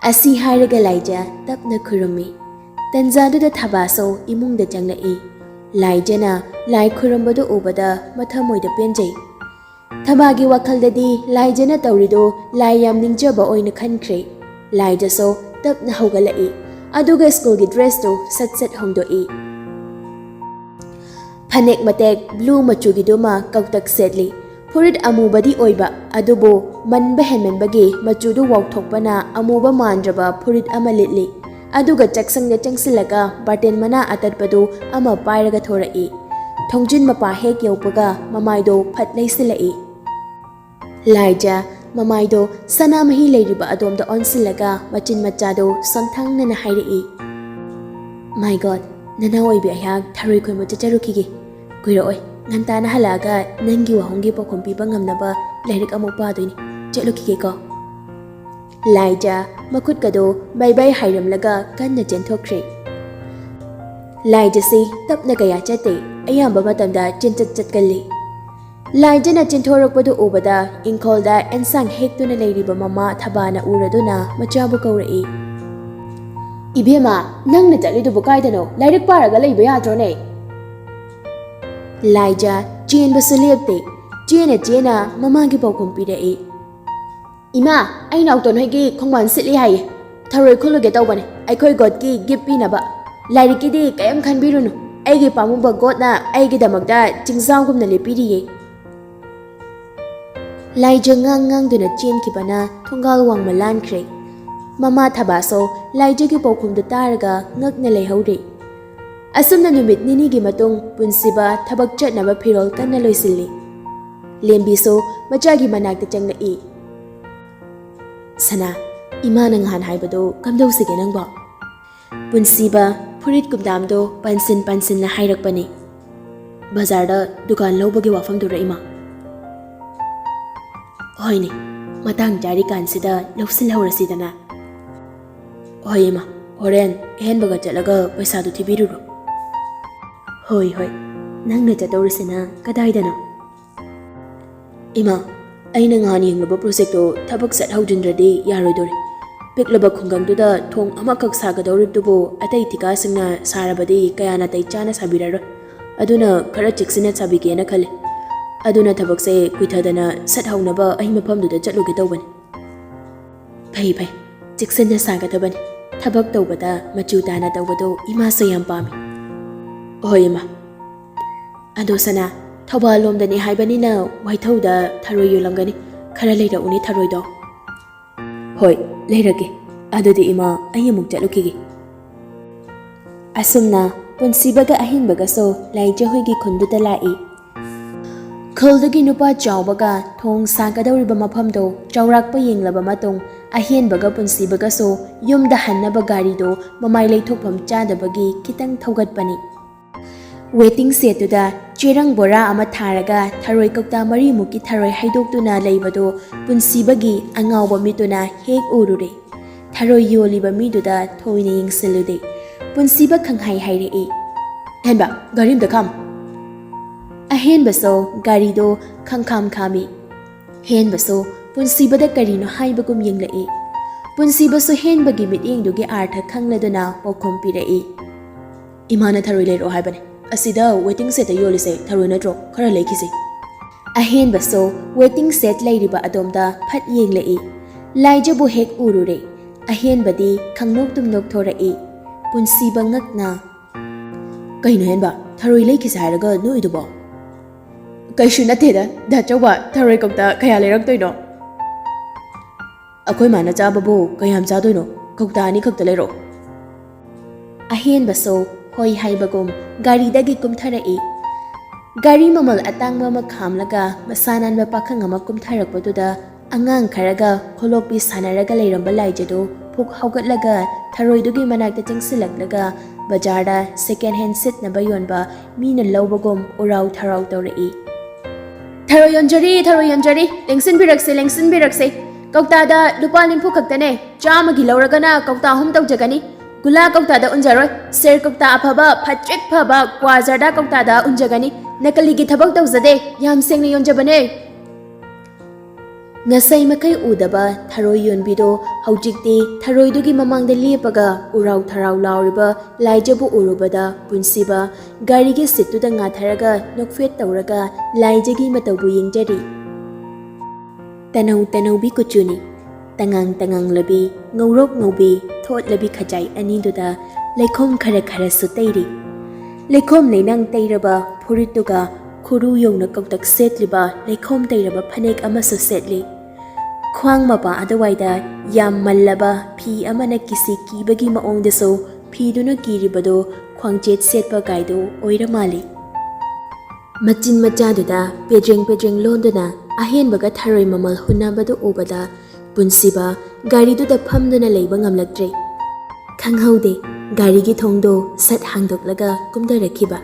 ꯑꯁꯤ ꯍꯥꯏꯔꯒ ꯂꯥꯏꯖ ꯇꯞꯅ ꯈꯨꯔꯨꯝꯃꯤ꯫ ꯇꯟꯖꯥꯗꯨꯗ ꯊꯕꯥꯁꯨ ꯏꯃꯨꯡꯗ ꯆꯪꯂꯛꯏ꯫ ꯂꯥꯏꯖꯅ ꯂꯥꯏ ꯈꯨꯔꯨꯝꯕꯗꯨ ꯎꯕꯗ ꯃꯊꯃꯣꯏꯗ ꯄꯦꯟꯖꯩ꯫ ꯊꯕꯥꯒꯤ ꯋꯥꯈꯜꯗꯗꯤ ꯂꯥꯏꯖꯅ ꯇꯧꯔꯤꯗꯨ ꯂꯥꯏ ꯌꯥꯝ ꯅꯤꯡꯖꯕ ꯑꯣꯏꯅ ꯈꯟꯈ꯭ꯔꯦ꯫ ꯂꯥꯏꯖꯁꯨ ꯇꯞꯅ ꯍꯧꯒꯠꯂꯛꯏ꯫ ꯑꯗꯨꯒ ꯁ꯭ꯀꯨꯜꯒꯤ ꯗ꯭ꯔꯦꯁꯇꯨ ꯁꯠ ꯁꯠ ꯍꯣꯡꯗꯣꯛꯏ꯫ ꯐꯅꯦꯛ ꯃꯇꯦꯛ ꯕ꯭ꯂꯨ ꯃꯆꯨꯒꯤꯗꯨꯃ ꯀꯧꯇꯛ ꯁꯦꯠꯂꯤ꯫ ꯐꯨꯔꯤꯠ ꯑꯃꯨꯕꯗꯤ ꯑꯣꯏꯕ, ꯑꯗꯨꯕꯨ ꯃꯟꯕ ꯍꯦꯟꯃꯟꯕꯒꯤ ꯃꯆꯨꯗꯨ ꯋꯥꯎꯊꯣꯛꯄꯅ ꯑꯃꯨꯕ ꯃꯥꯟꯗ꯭ꯔꯕ ꯐꯨꯔꯤꯠ ꯑꯃ ꯂꯤꯠꯂꯤ꯫ ꯑꯗꯨꯒ ꯆꯥꯛꯁꯪꯗ ꯆꯪꯁꯤꯜꯂꯒ ꯕꯥꯔꯇꯦꯟ ꯃꯅꯥ ꯑꯇꯠꯄꯗꯨ ꯑꯃ ꯄꯥꯏꯔꯒ ꯊꯣꯔꯛꯏ꯫ ꯊꯣꯡꯖꯤꯟ ꯃꯄꯥ ꯍꯦꯛ ꯌꯧꯕꯒ ꯃꯃꯥꯏꯗꯣ ꯐꯠ ꯂꯩꯁꯤꯜꯂꯛꯏ꯫ ꯂꯥꯏꯖ ꯃꯃꯥꯏꯗꯣ ꯁꯅꯥꯃꯍꯤ ꯂꯩꯔꯤꯕ ꯑꯗꯣꯝꯗ ꯑꯣꯟꯁꯤꯜꯂꯒ ꯃꯆꯤꯟ ꯃꯆꯥꯗꯣ ꯁꯣꯟꯊꯪꯅꯅ ꯍꯥꯏꯔꯛꯏ꯫ "My God, ꯅꯅꯥꯎ ꯑꯣꯏꯕꯤ ꯑꯩꯍꯥꯛ ꯊꯔꯣꯏ ꯈꯨꯟꯕ ꯆꯠꯆꯔꯨꯈꯤꯒꯦ꯫ ꯀꯨꯏꯔꯛꯑꯣꯏ, ꯉꯟꯇꯥꯅ ꯍꯜꯂꯛꯑꯒ ꯅꯪꯒꯤ ꯋꯥꯍꯪꯒꯤ ꯄꯥꯎꯈꯨꯝ ꯄꯤꯕ ꯉꯝꯅꯕ ꯂꯥꯏꯔꯤꯛ ꯑꯃꯨꯛ ꯄꯥꯗꯣꯏꯅꯤ꯫ ꯆꯠꯂꯨꯈꯤꯒꯦꯀꯣ꯫" ꯂꯥꯏꯖ ꯃꯈꯨꯠꯀꯗꯣ ꯕꯥꯏ ꯕꯥꯏ ꯍꯥꯏꯔꯝꯂꯒ ꯀꯟꯅ ꯆꯦꯟꯊꯣꯛꯈ꯭ꯔꯦ꯫ ꯂꯥꯏꯖꯁꯤ ꯇꯞꯅ ꯀꯌꯥ ꯆꯠꯇꯦ, ꯑꯌꯥꯝꯕ ꯃꯇꯝꯗ ꯆꯦꯟꯆꯠ ꯆꯠꯀꯜꯂꯤ꯫ ꯂꯥꯏꯖꯅ ꯆꯦꯟꯊꯣꯔꯛꯄꯗꯨ ꯎꯕꯗ ꯏꯪꯈꯣꯜꯗ ꯑꯦꯟꯁꯥꯡ ꯍꯦꯛꯇꯨꯅ ꯂꯩꯔꯤꯕ ꯃꯃꯥ ꯊꯕꯥꯅ ꯎꯔꯗꯨꯅ ꯃꯆꯥꯕꯨ ꯀꯧꯔꯛꯏ꯫ "ꯏꯕꯦꯝꯃ, ꯅꯪꯅ ꯆꯠꯂꯤꯗꯨꯕꯨ ꯀꯥꯏꯗꯅꯣ? ꯂꯥꯏꯔꯤꯛ ꯄꯥꯔꯒ ꯂꯩꯕ ꯌꯥꯗ꯭ꯔꯣꯅꯦ?" ꯂꯥꯏꯖ ꯆꯦꯟꯕꯁꯨ ꯂꯦꯞꯇꯦ꯫ ꯆꯦꯅ ꯆꯦꯅ ꯃꯃꯥꯒꯤ ꯄꯥꯎꯈꯨꯝ ꯄꯤꯔꯛꯏ꯫ "ꯏꯃꯥ, ꯑꯩ ꯅꯥꯎꯇꯣꯟ ꯍꯣꯏꯒꯤ ꯈꯣꯡꯕꯥꯟ ꯁꯤꯠꯂꯤ ꯍꯥꯏꯌꯦ꯫ ꯊꯔꯣꯏ ꯈꯨꯜꯂꯨꯒꯦ ꯇꯧꯕꯅꯦ, ꯑꯩꯈꯣꯏ ꯒꯣꯠꯀꯤ ꯒꯤꯐ ꯄꯤꯅꯕ꯫ ꯂꯥꯏꯔꯤꯛꯀꯤꯗꯤ ꯀꯔꯤꯝ ꯈꯟꯕꯤꯔꯨꯅꯨ, ꯑꯩꯒꯤ ꯄꯥꯝꯃꯨꯕ ꯒꯣꯠꯅ ꯑꯩꯒꯤꯗꯃꯛꯇ ꯆꯤꯡꯖꯥꯎꯒꯨꯝꯅ ꯂꯦꯞꯄꯤꯔꯤꯌꯦ꯫" ꯂꯥꯏꯖ ꯉꯥꯡ ꯉꯥꯡꯗꯨꯅ ꯆꯦꯟꯈꯤꯕꯅ ꯊꯣꯡꯒꯥꯜ ꯋꯥꯡꯃ ꯂꯥꯟꯈ꯭ꯔꯦ꯫ ꯃꯃꯥ ꯊꯕꯥꯁꯨ ꯂꯥꯏꯖꯒꯤ ꯄꯥꯎꯈꯨꯝꯗꯨ ꯇꯥꯔꯒ ꯉꯛꯅ ꯂꯩꯍꯧꯔꯦ꯫ ꯑꯁꯨꯝꯅ ꯅꯨꯃꯤꯠ ꯅꯤꯅꯤꯒꯤ ꯃꯇꯨꯡ ꯄꯨꯟꯁꯤꯕ ꯊꯕꯛ ꯆꯠꯅꯕ ꯐꯤꯔꯣꯜ ꯀꯟꯅ ꯂꯣꯏꯁꯤꯜꯂꯤ꯫ ꯂꯦꯝꯕꯤꯁꯨ ꯃꯆꯥꯒꯤ ꯃꯅꯥꯛꯇ ꯆꯪꯂꯛꯏ꯫ "ꯁꯅꯥ, ꯏꯃꯥꯅ ꯉꯍꯥꯟ ꯍꯥꯏꯕꯗꯣ ꯀꯝꯗꯧꯁꯤꯒꯦ ꯅꯪꯕꯣ?" ꯄꯨꯟꯁꯤꯕ ꯐꯨꯔꯤꯠ ꯀꯨꯝꯗꯥꯝꯗꯣ ꯄꯟꯁꯤꯟ ꯄꯟꯁꯤꯟꯅ ꯍꯥꯏꯔꯛꯄꯅꯤ꯫ "ꯕꯖꯥꯔꯗ ꯗꯨꯀꯥꯟ ꯂꯧꯕꯒꯤ ꯋꯥꯐꯝꯗꯨꯔ ꯏꯃꯥ?" "ꯍꯣꯏꯅꯦ, ꯃꯇꯥꯡ ꯆꯥꯔꯤꯀꯥꯟꯁꯤꯗ ꯂꯧꯁꯤꯜꯍꯧꯔꯁꯤꯗꯅ꯫" "ꯍꯣꯏ ꯏꯃꯥ, ꯍꯣꯔꯦꯟ ꯑꯍꯦꯟꯕꯒ ꯆꯠꯂꯒ ꯄꯩꯁꯥꯗꯨ ꯊꯤꯕꯤꯔꯨꯔꯣ꯫" "ꯍꯣꯏ ꯍꯣꯏ, ꯅꯪꯅ ꯆꯠꯇꯧꯔꯤꯁꯤꯅ ꯀꯗꯥꯏꯗꯅꯣ?" "ꯏꯃꯥ, ꯑꯩꯅ ꯉꯍꯥꯟ ꯌꯦꯡꯂꯨꯕ ꯄ꯭ꯔꯣꯖꯦꯛꯇꯣ ꯊꯕꯛ ꯁꯠ ꯍꯧꯖꯤꯟꯗ꯭ꯔꯗꯤ ꯌꯥꯔꯣꯏꯗꯧꯔꯤ꯫ ꯄꯤꯛꯂꯕ ꯈꯨꯡꯒꯪꯗꯨꯗ ꯊꯣꯡ ꯑꯃꯈꯛ ꯁꯥꯒꯗꯧꯔꯤꯕꯗꯨꯕꯨ ꯑꯇꯩ ꯊꯤꯀꯥꯁꯤꯡꯅ ꯁꯥꯔꯕꯗꯤ ꯀꯌꯥ ꯅꯥꯇꯩ ꯆꯥꯅ ꯁꯥꯕꯤꯔꯔꯣꯏ꯫ ꯑꯗꯨꯅ ꯈꯔ ꯆꯦꯛꯁꯤꯟꯅ ꯁꯥꯕꯤꯒꯦꯅ ꯈꯜꯂꯤ꯫ ꯑꯗꯨꯅ ꯊꯕꯛꯁꯦ ꯀꯨꯏꯊꯗꯅ ꯁꯠ ꯍꯧꯅꯕ ꯑꯩ ꯃꯐꯝꯗꯨꯗ ꯆꯠꯂꯨꯒꯦ ꯇꯧꯕꯅꯤ꯫" "ꯐꯩ ꯐꯩ, ꯆꯦꯛꯁꯤꯟꯅ ꯁꯥꯒꯗꯕꯅꯤ꯫ ꯊꯕꯛ ꯇꯧꯕꯗ ꯃꯆꯨ ꯇꯥꯅ ꯇꯧꯕꯗꯣ ꯏꯃꯥꯁꯨ ꯌꯥꯝ ꯄꯥꯝꯃꯤ꯫ ꯍꯣꯏ ꯏꯃꯥ꯫ ꯑꯗꯣ ꯁꯅꯥ, ꯊꯧꯕꯥꯜ ꯂꯣꯝꯗꯅꯤ ꯍꯥꯏꯕꯅꯤꯅ ꯋꯥꯏꯊꯧꯗ ꯊꯔꯣꯏ ꯌꯣꯜꯂꯝꯒꯅꯤ, ꯈꯔ ꯂꯩꯔꯛꯎꯅꯦ ꯊꯔꯣꯏꯗꯣ꯫ ꯍꯣꯏ, ꯂꯩꯔꯛꯀꯦ꯫ ꯑꯗꯨꯗꯤ ꯏꯃꯥ, ꯑꯩ ꯑꯃꯨꯛ ꯆꯠꯂꯨꯈꯤꯒꯦ꯫ ꯑꯁꯨꯝꯅ ꯄꯨꯟꯁꯤꯕꯒ ꯑꯍꯦꯟꯕꯒꯁꯨ ꯂꯥꯏꯖ ꯍꯣꯏꯒꯤ ꯈꯨꯟꯗꯨꯗ ꯂꯥꯛꯏ꯫ ꯈꯨꯜꯗꯨꯒꯤ ꯅꯨꯄꯥ ꯆꯥꯎꯕꯒ ꯊꯣꯡ ꯁꯥꯒꯗꯧꯔꯤꯕ ꯃꯐꯝꯗꯣ ꯆꯥꯎꯔꯥꯛꯄ ꯌꯦꯡꯂꯕ ꯃꯇꯨꯡ, ꯑꯍꯦꯟꯕꯒ ꯄꯨꯟꯁꯤꯕꯒꯁꯨ ꯌꯨꯝꯗ ꯍꯟꯅꯕ ꯒꯥꯔꯤꯗꯣ ꯃꯃꯥꯏ ꯂꯩꯊꯣꯛꯐꯝ ꯆꯥꯗꯕꯒꯤ ꯈꯤꯇꯪ ꯊꯧꯒꯠꯄꯅꯤ꯫ ꯋꯦꯇꯤꯡ ꯁꯦꯠꯇꯨꯗ ꯆꯦꯔꯪ ꯕꯣꯔꯥ ꯑꯃ ꯊꯥꯔꯒ ꯊꯔꯣꯏ ꯀꯧꯇꯥ ꯃꯔꯤꯃꯨꯛꯀꯤ ꯊꯔꯣꯏ ꯍꯩꯗꯣꯛꯇꯨꯅ ꯂꯩꯕꯗꯣ ꯄꯨꯟꯁꯤꯕꯒꯤ ꯑꯉꯥꯎꯕ ꯃꯤꯠꯇꯨꯅ ꯍꯦꯛ ꯎꯔꯨꯔꯦ꯫ ꯊꯔꯣꯏ ꯌꯣꯜꯂꯤꯕ ꯃꯤꯗꯨꯗ ꯊꯣꯏꯅ ꯌꯦꯡꯁꯤꯜꯂꯨꯗꯦ꯫ ꯄꯨꯟꯁꯤꯕ ꯈꯪꯍꯥꯏ ꯍꯥꯏꯔꯛꯏ, "ꯍꯦꯟꯕ, ꯒꯥꯔꯤ ꯑꯝꯇ ꯈꯥꯝ!" ꯑꯍꯦꯟꯕꯁꯨ ꯒꯥꯔꯤꯗꯣ ꯈꯪꯈꯥꯝ ꯈꯥꯝꯃꯤ꯫ ꯍꯦꯟꯕꯁꯨ ꯄꯨꯟꯁꯤꯕꯗ ꯀꯔꯤꯅꯣ ꯍꯥꯏꯕꯒꯨꯝ ꯌꯦꯡꯂꯛꯏ꯫ ꯄꯨꯟꯁꯤꯕꯁꯨ ꯍꯦꯟꯕꯒꯤ ꯃꯤꯠꯌꯦꯡꯗꯨꯒꯤ ꯑꯥꯔꯊ ꯈꯪꯂꯗꯨꯅ ꯄꯥꯎꯈꯨꯝ ꯄꯤꯔꯛꯏ, "ꯏꯃꯥꯅ ꯊꯔꯣꯏ ꯂꯩꯔꯛꯑꯣ ꯍꯥꯏꯕꯅꯦ꯫ ꯑꯁꯤꯗ ꯋꯦꯇꯤꯡ ꯁꯦꯠꯇ ꯌꯣꯜꯂꯤꯁꯦ ꯊꯔꯣꯏ ꯅꯠꯇ꯭ꯔꯣ? ꯈꯔ ꯂꯩꯈꯤꯁꯦ꯫" ꯑꯍꯦꯟꯕꯁꯨ ꯋꯦꯇꯤꯡ ꯁꯦꯠ ꯂꯩꯔꯤꯕ ꯑꯗꯣꯝꯗ ꯐꯠ ꯌꯦꯡꯂꯛꯏ꯫ ꯂꯥꯏꯖꯕꯨ ꯍꯦꯛ ꯎꯔꯨꯔꯦ꯫ ꯑꯍꯦꯟꯕꯗꯤ ꯈꯪꯅꯣꯛ ꯇꯨꯝꯅꯣꯛ ꯊꯣꯔꯛꯏ꯫ ꯄꯨꯟꯁꯤꯕ ꯉꯛꯅ, "ꯀꯩꯅꯣ ꯍꯦꯟꯕ, ꯊꯔꯣꯏ ꯂꯩꯈꯤꯁꯦ ꯍꯥꯏꯔꯒ ꯅꯣꯛꯏꯗꯨꯕꯣ?" "ꯀꯩꯁꯨ ꯅꯠꯇꯦꯗ, ꯗꯥ ꯆꯧꯕ, ꯊꯔꯣꯏ ꯀꯧꯇꯥ ꯀꯌꯥ ꯂꯩꯔꯛꯇꯣꯏꯅꯣ?" "ꯑꯩꯈꯣꯏ ꯃꯥꯅ ꯆꯥꯕꯕꯨ ꯀꯌꯥꯝ ꯆꯥꯗꯣꯏꯅꯣ? ꯀꯧꯇꯥ ꯑꯅꯤ ꯈꯛꯇ ꯂꯩꯔꯛꯑꯣ꯫" ꯑꯍꯦꯟꯕꯁꯨ ꯍꯣꯏ ꯍꯥꯏꯕꯒꯨꯝ ꯒꯥꯔꯤꯗꯒꯤ ꯀꯨꯝꯊꯔꯛꯏ꯫ ꯒꯥꯔꯤ ꯃꯃꯜ ꯑꯇꯥꯡꯕ ꯑꯃ ꯈꯥꯝꯂꯒ ꯃꯁꯥ ꯅꯥꯟꯕ ꯄꯥꯈꯪ ꯑꯃ ꯀꯨꯝꯊꯔꯛꯄꯗꯨꯗ, ꯑꯉꯥꯡ ꯈꯔꯒ ꯈꯣꯂꯣꯛꯄꯤ ꯁꯥꯟꯅꯔꯒ ꯂꯩꯔꯝꯕ ꯂꯥꯏꯖꯗꯨ ꯐꯨꯛ ꯍꯧꯒꯠꯂꯒ ꯊꯔꯣꯏꯗꯨꯒꯤ ꯃꯅꯥꯛꯇ ꯆꯪꯁꯤꯜꯂꯛꯂꯒ ꯕꯖꯥꯔꯗ second hand ꯁꯤꯠꯅꯕ ꯌꯣꯟꯕ ꯃꯤꯅ ꯂꯧꯕꯒꯨꯝ ꯎꯔꯥꯎ ꯊꯔꯥꯎ ꯇꯧꯔꯛꯏ꯫ "ꯊꯔꯣꯏ ꯌꯣꯟꯖꯔꯤ, ꯊꯔꯣꯏ ꯌꯣꯟꯖꯔꯤ, ꯂꯦꯡꯁꯤꯟꯕꯤꯔꯛꯁꯦ, ꯂꯦꯡꯁꯤꯟꯕꯤꯔꯛꯁꯦ꯫ ꯀꯧꯇꯥꯗ ꯂꯨꯄꯥ ꯅꯤꯐꯨ ꯈꯛꯇꯅꯦ, ꯆꯥꯝꯃꯒꯤ ꯂꯧꯔꯒꯅ ꯀꯧꯇꯥ ꯑꯍꯨꯝ ꯇꯧꯖꯒꯅꯤ꯫ ꯒꯨꯂꯥ ꯀꯧꯇꯥꯗ ꯎꯟꯖꯔꯣꯏ, ꯁꯦꯔ ꯀꯧꯇꯥ ꯑꯐꯕ, ꯐꯠꯇ꯭ꯔꯤꯛ ꯐꯕ ꯀ꯭ꯋꯥ ꯖꯔꯗꯥ ꯀꯧꯇꯥꯗ ꯎꯟꯖꯒꯅꯤ꯫ ꯅꯀꯂꯤꯒꯤ ꯊꯕꯛ ꯇꯧꯖꯗꯦ, ꯌꯥꯝ ꯁꯦꯡꯅ ꯌꯣꯟꯖꯕꯅꯦ꯫" ꯉꯁꯥꯏ ꯃꯈꯩ ꯎꯗꯕ ꯊꯔꯣꯏ ꯌꯣꯟꯕꯤꯗꯣ ꯍꯧꯖꯤꯛꯇꯤ ꯊꯔꯣꯏꯗꯨꯒꯤ ꯃꯃꯥꯡꯗ ꯂꯦꯞꯄꯒ ꯎꯔꯥꯎ ꯊꯔꯥꯎ ꯂꯥꯎꯔꯤꯕ ꯂꯥꯏꯖꯕꯨ ꯎꯔꯨꯕꯗ ꯄꯨꯟꯁꯤꯕ ꯒꯥꯔꯤꯒꯤ ꯁꯤꯠꯇꯨꯗ ꯉꯥꯊꯔꯒ ꯅꯣꯛꯐꯦꯠ ꯇꯧꯔꯒ ꯂꯥꯏꯖꯒꯤ ꯃꯇꯧꯕꯨ ꯌꯦꯡꯖꯔꯤ꯫ ꯇꯅꯧ ꯇꯅꯧꯕꯤ ꯀꯨꯆꯨꯅꯤ꯫ ꯇꯉꯥꯡ ꯇꯉꯥꯡꯂꯕꯤ, ꯉꯧꯔꯣꯛ ꯉꯧꯕꯤ, ꯊꯣꯠꯂꯕꯤ ꯈꯖꯥꯏ ꯑꯅꯤꯗꯨꯗ ꯂꯩꯈꯣꯝ ꯈꯔ ꯈꯔꯁꯨ ꯇꯩꯔꯤ꯫ ꯂꯩꯈꯣꯝ ꯂꯩꯅꯥꯡ ꯇꯩꯔꯕ ꯐꯨꯔꯤꯠꯇꯨꯒ ꯈꯨꯔꯨ ꯌꯧꯅ ꯀꯧꯇꯛ ꯁꯦꯠꯂꯤꯕ ꯂꯩꯈꯣꯝ ꯇꯩꯔꯕ ꯐꯅꯦꯛ ꯑꯃꯁꯨ ꯁꯦꯠꯂꯤ꯫ ꯈ꯭ꯋꯥꯡ ꯃꯄꯥ ꯑꯗꯨꯋꯥꯏꯗ ꯌꯥꯝ ꯃꯜꯂꯕ ꯐꯤ ꯑꯃꯅ ꯀꯤꯁꯤ ꯀꯤꯕꯒꯤ ꯃꯑꯣꯡꯗꯁꯨ ꯐꯤꯗꯨꯅ ꯀꯤꯔꯤꯕꯗꯨ ꯈ꯭ꯋꯥꯡꯆꯦꯠ ꯁꯦꯠꯄ ꯀꯥꯏꯗꯨ ꯑꯣꯏꯔ ꯃꯥꯜꯂꯤ꯫ ꯃꯆꯤꯟ ꯃꯆꯥꯗꯨꯗ ꯄꯦꯗ꯭ꯔꯦꯡ ꯄꯦꯗ꯭ꯔꯦꯡ ꯂꯣꯟꯗꯨꯅ ꯑꯍꯦꯟꯕꯒ ꯊꯔꯣꯏ ꯃꯃꯜ ꯍꯨꯟꯅꯕꯗꯨ ꯎꯕꯗ ꯄꯨꯟꯁꯤꯕ ꯒꯥꯔꯤꯗꯨꯗ ꯐꯝꯗꯨꯅ ꯂꯩꯕ ꯉꯝꯂꯛꯇ꯭ꯔꯦ꯫ ꯈꯪꯍꯧꯗꯦ, ꯒꯥꯔꯤꯒꯤ ꯊꯣꯡꯗꯣ ꯁꯠ ꯍꯥꯡꯗꯣꯛꯂꯒ ꯀꯨꯝꯊꯔꯛꯈꯤꯕ꯫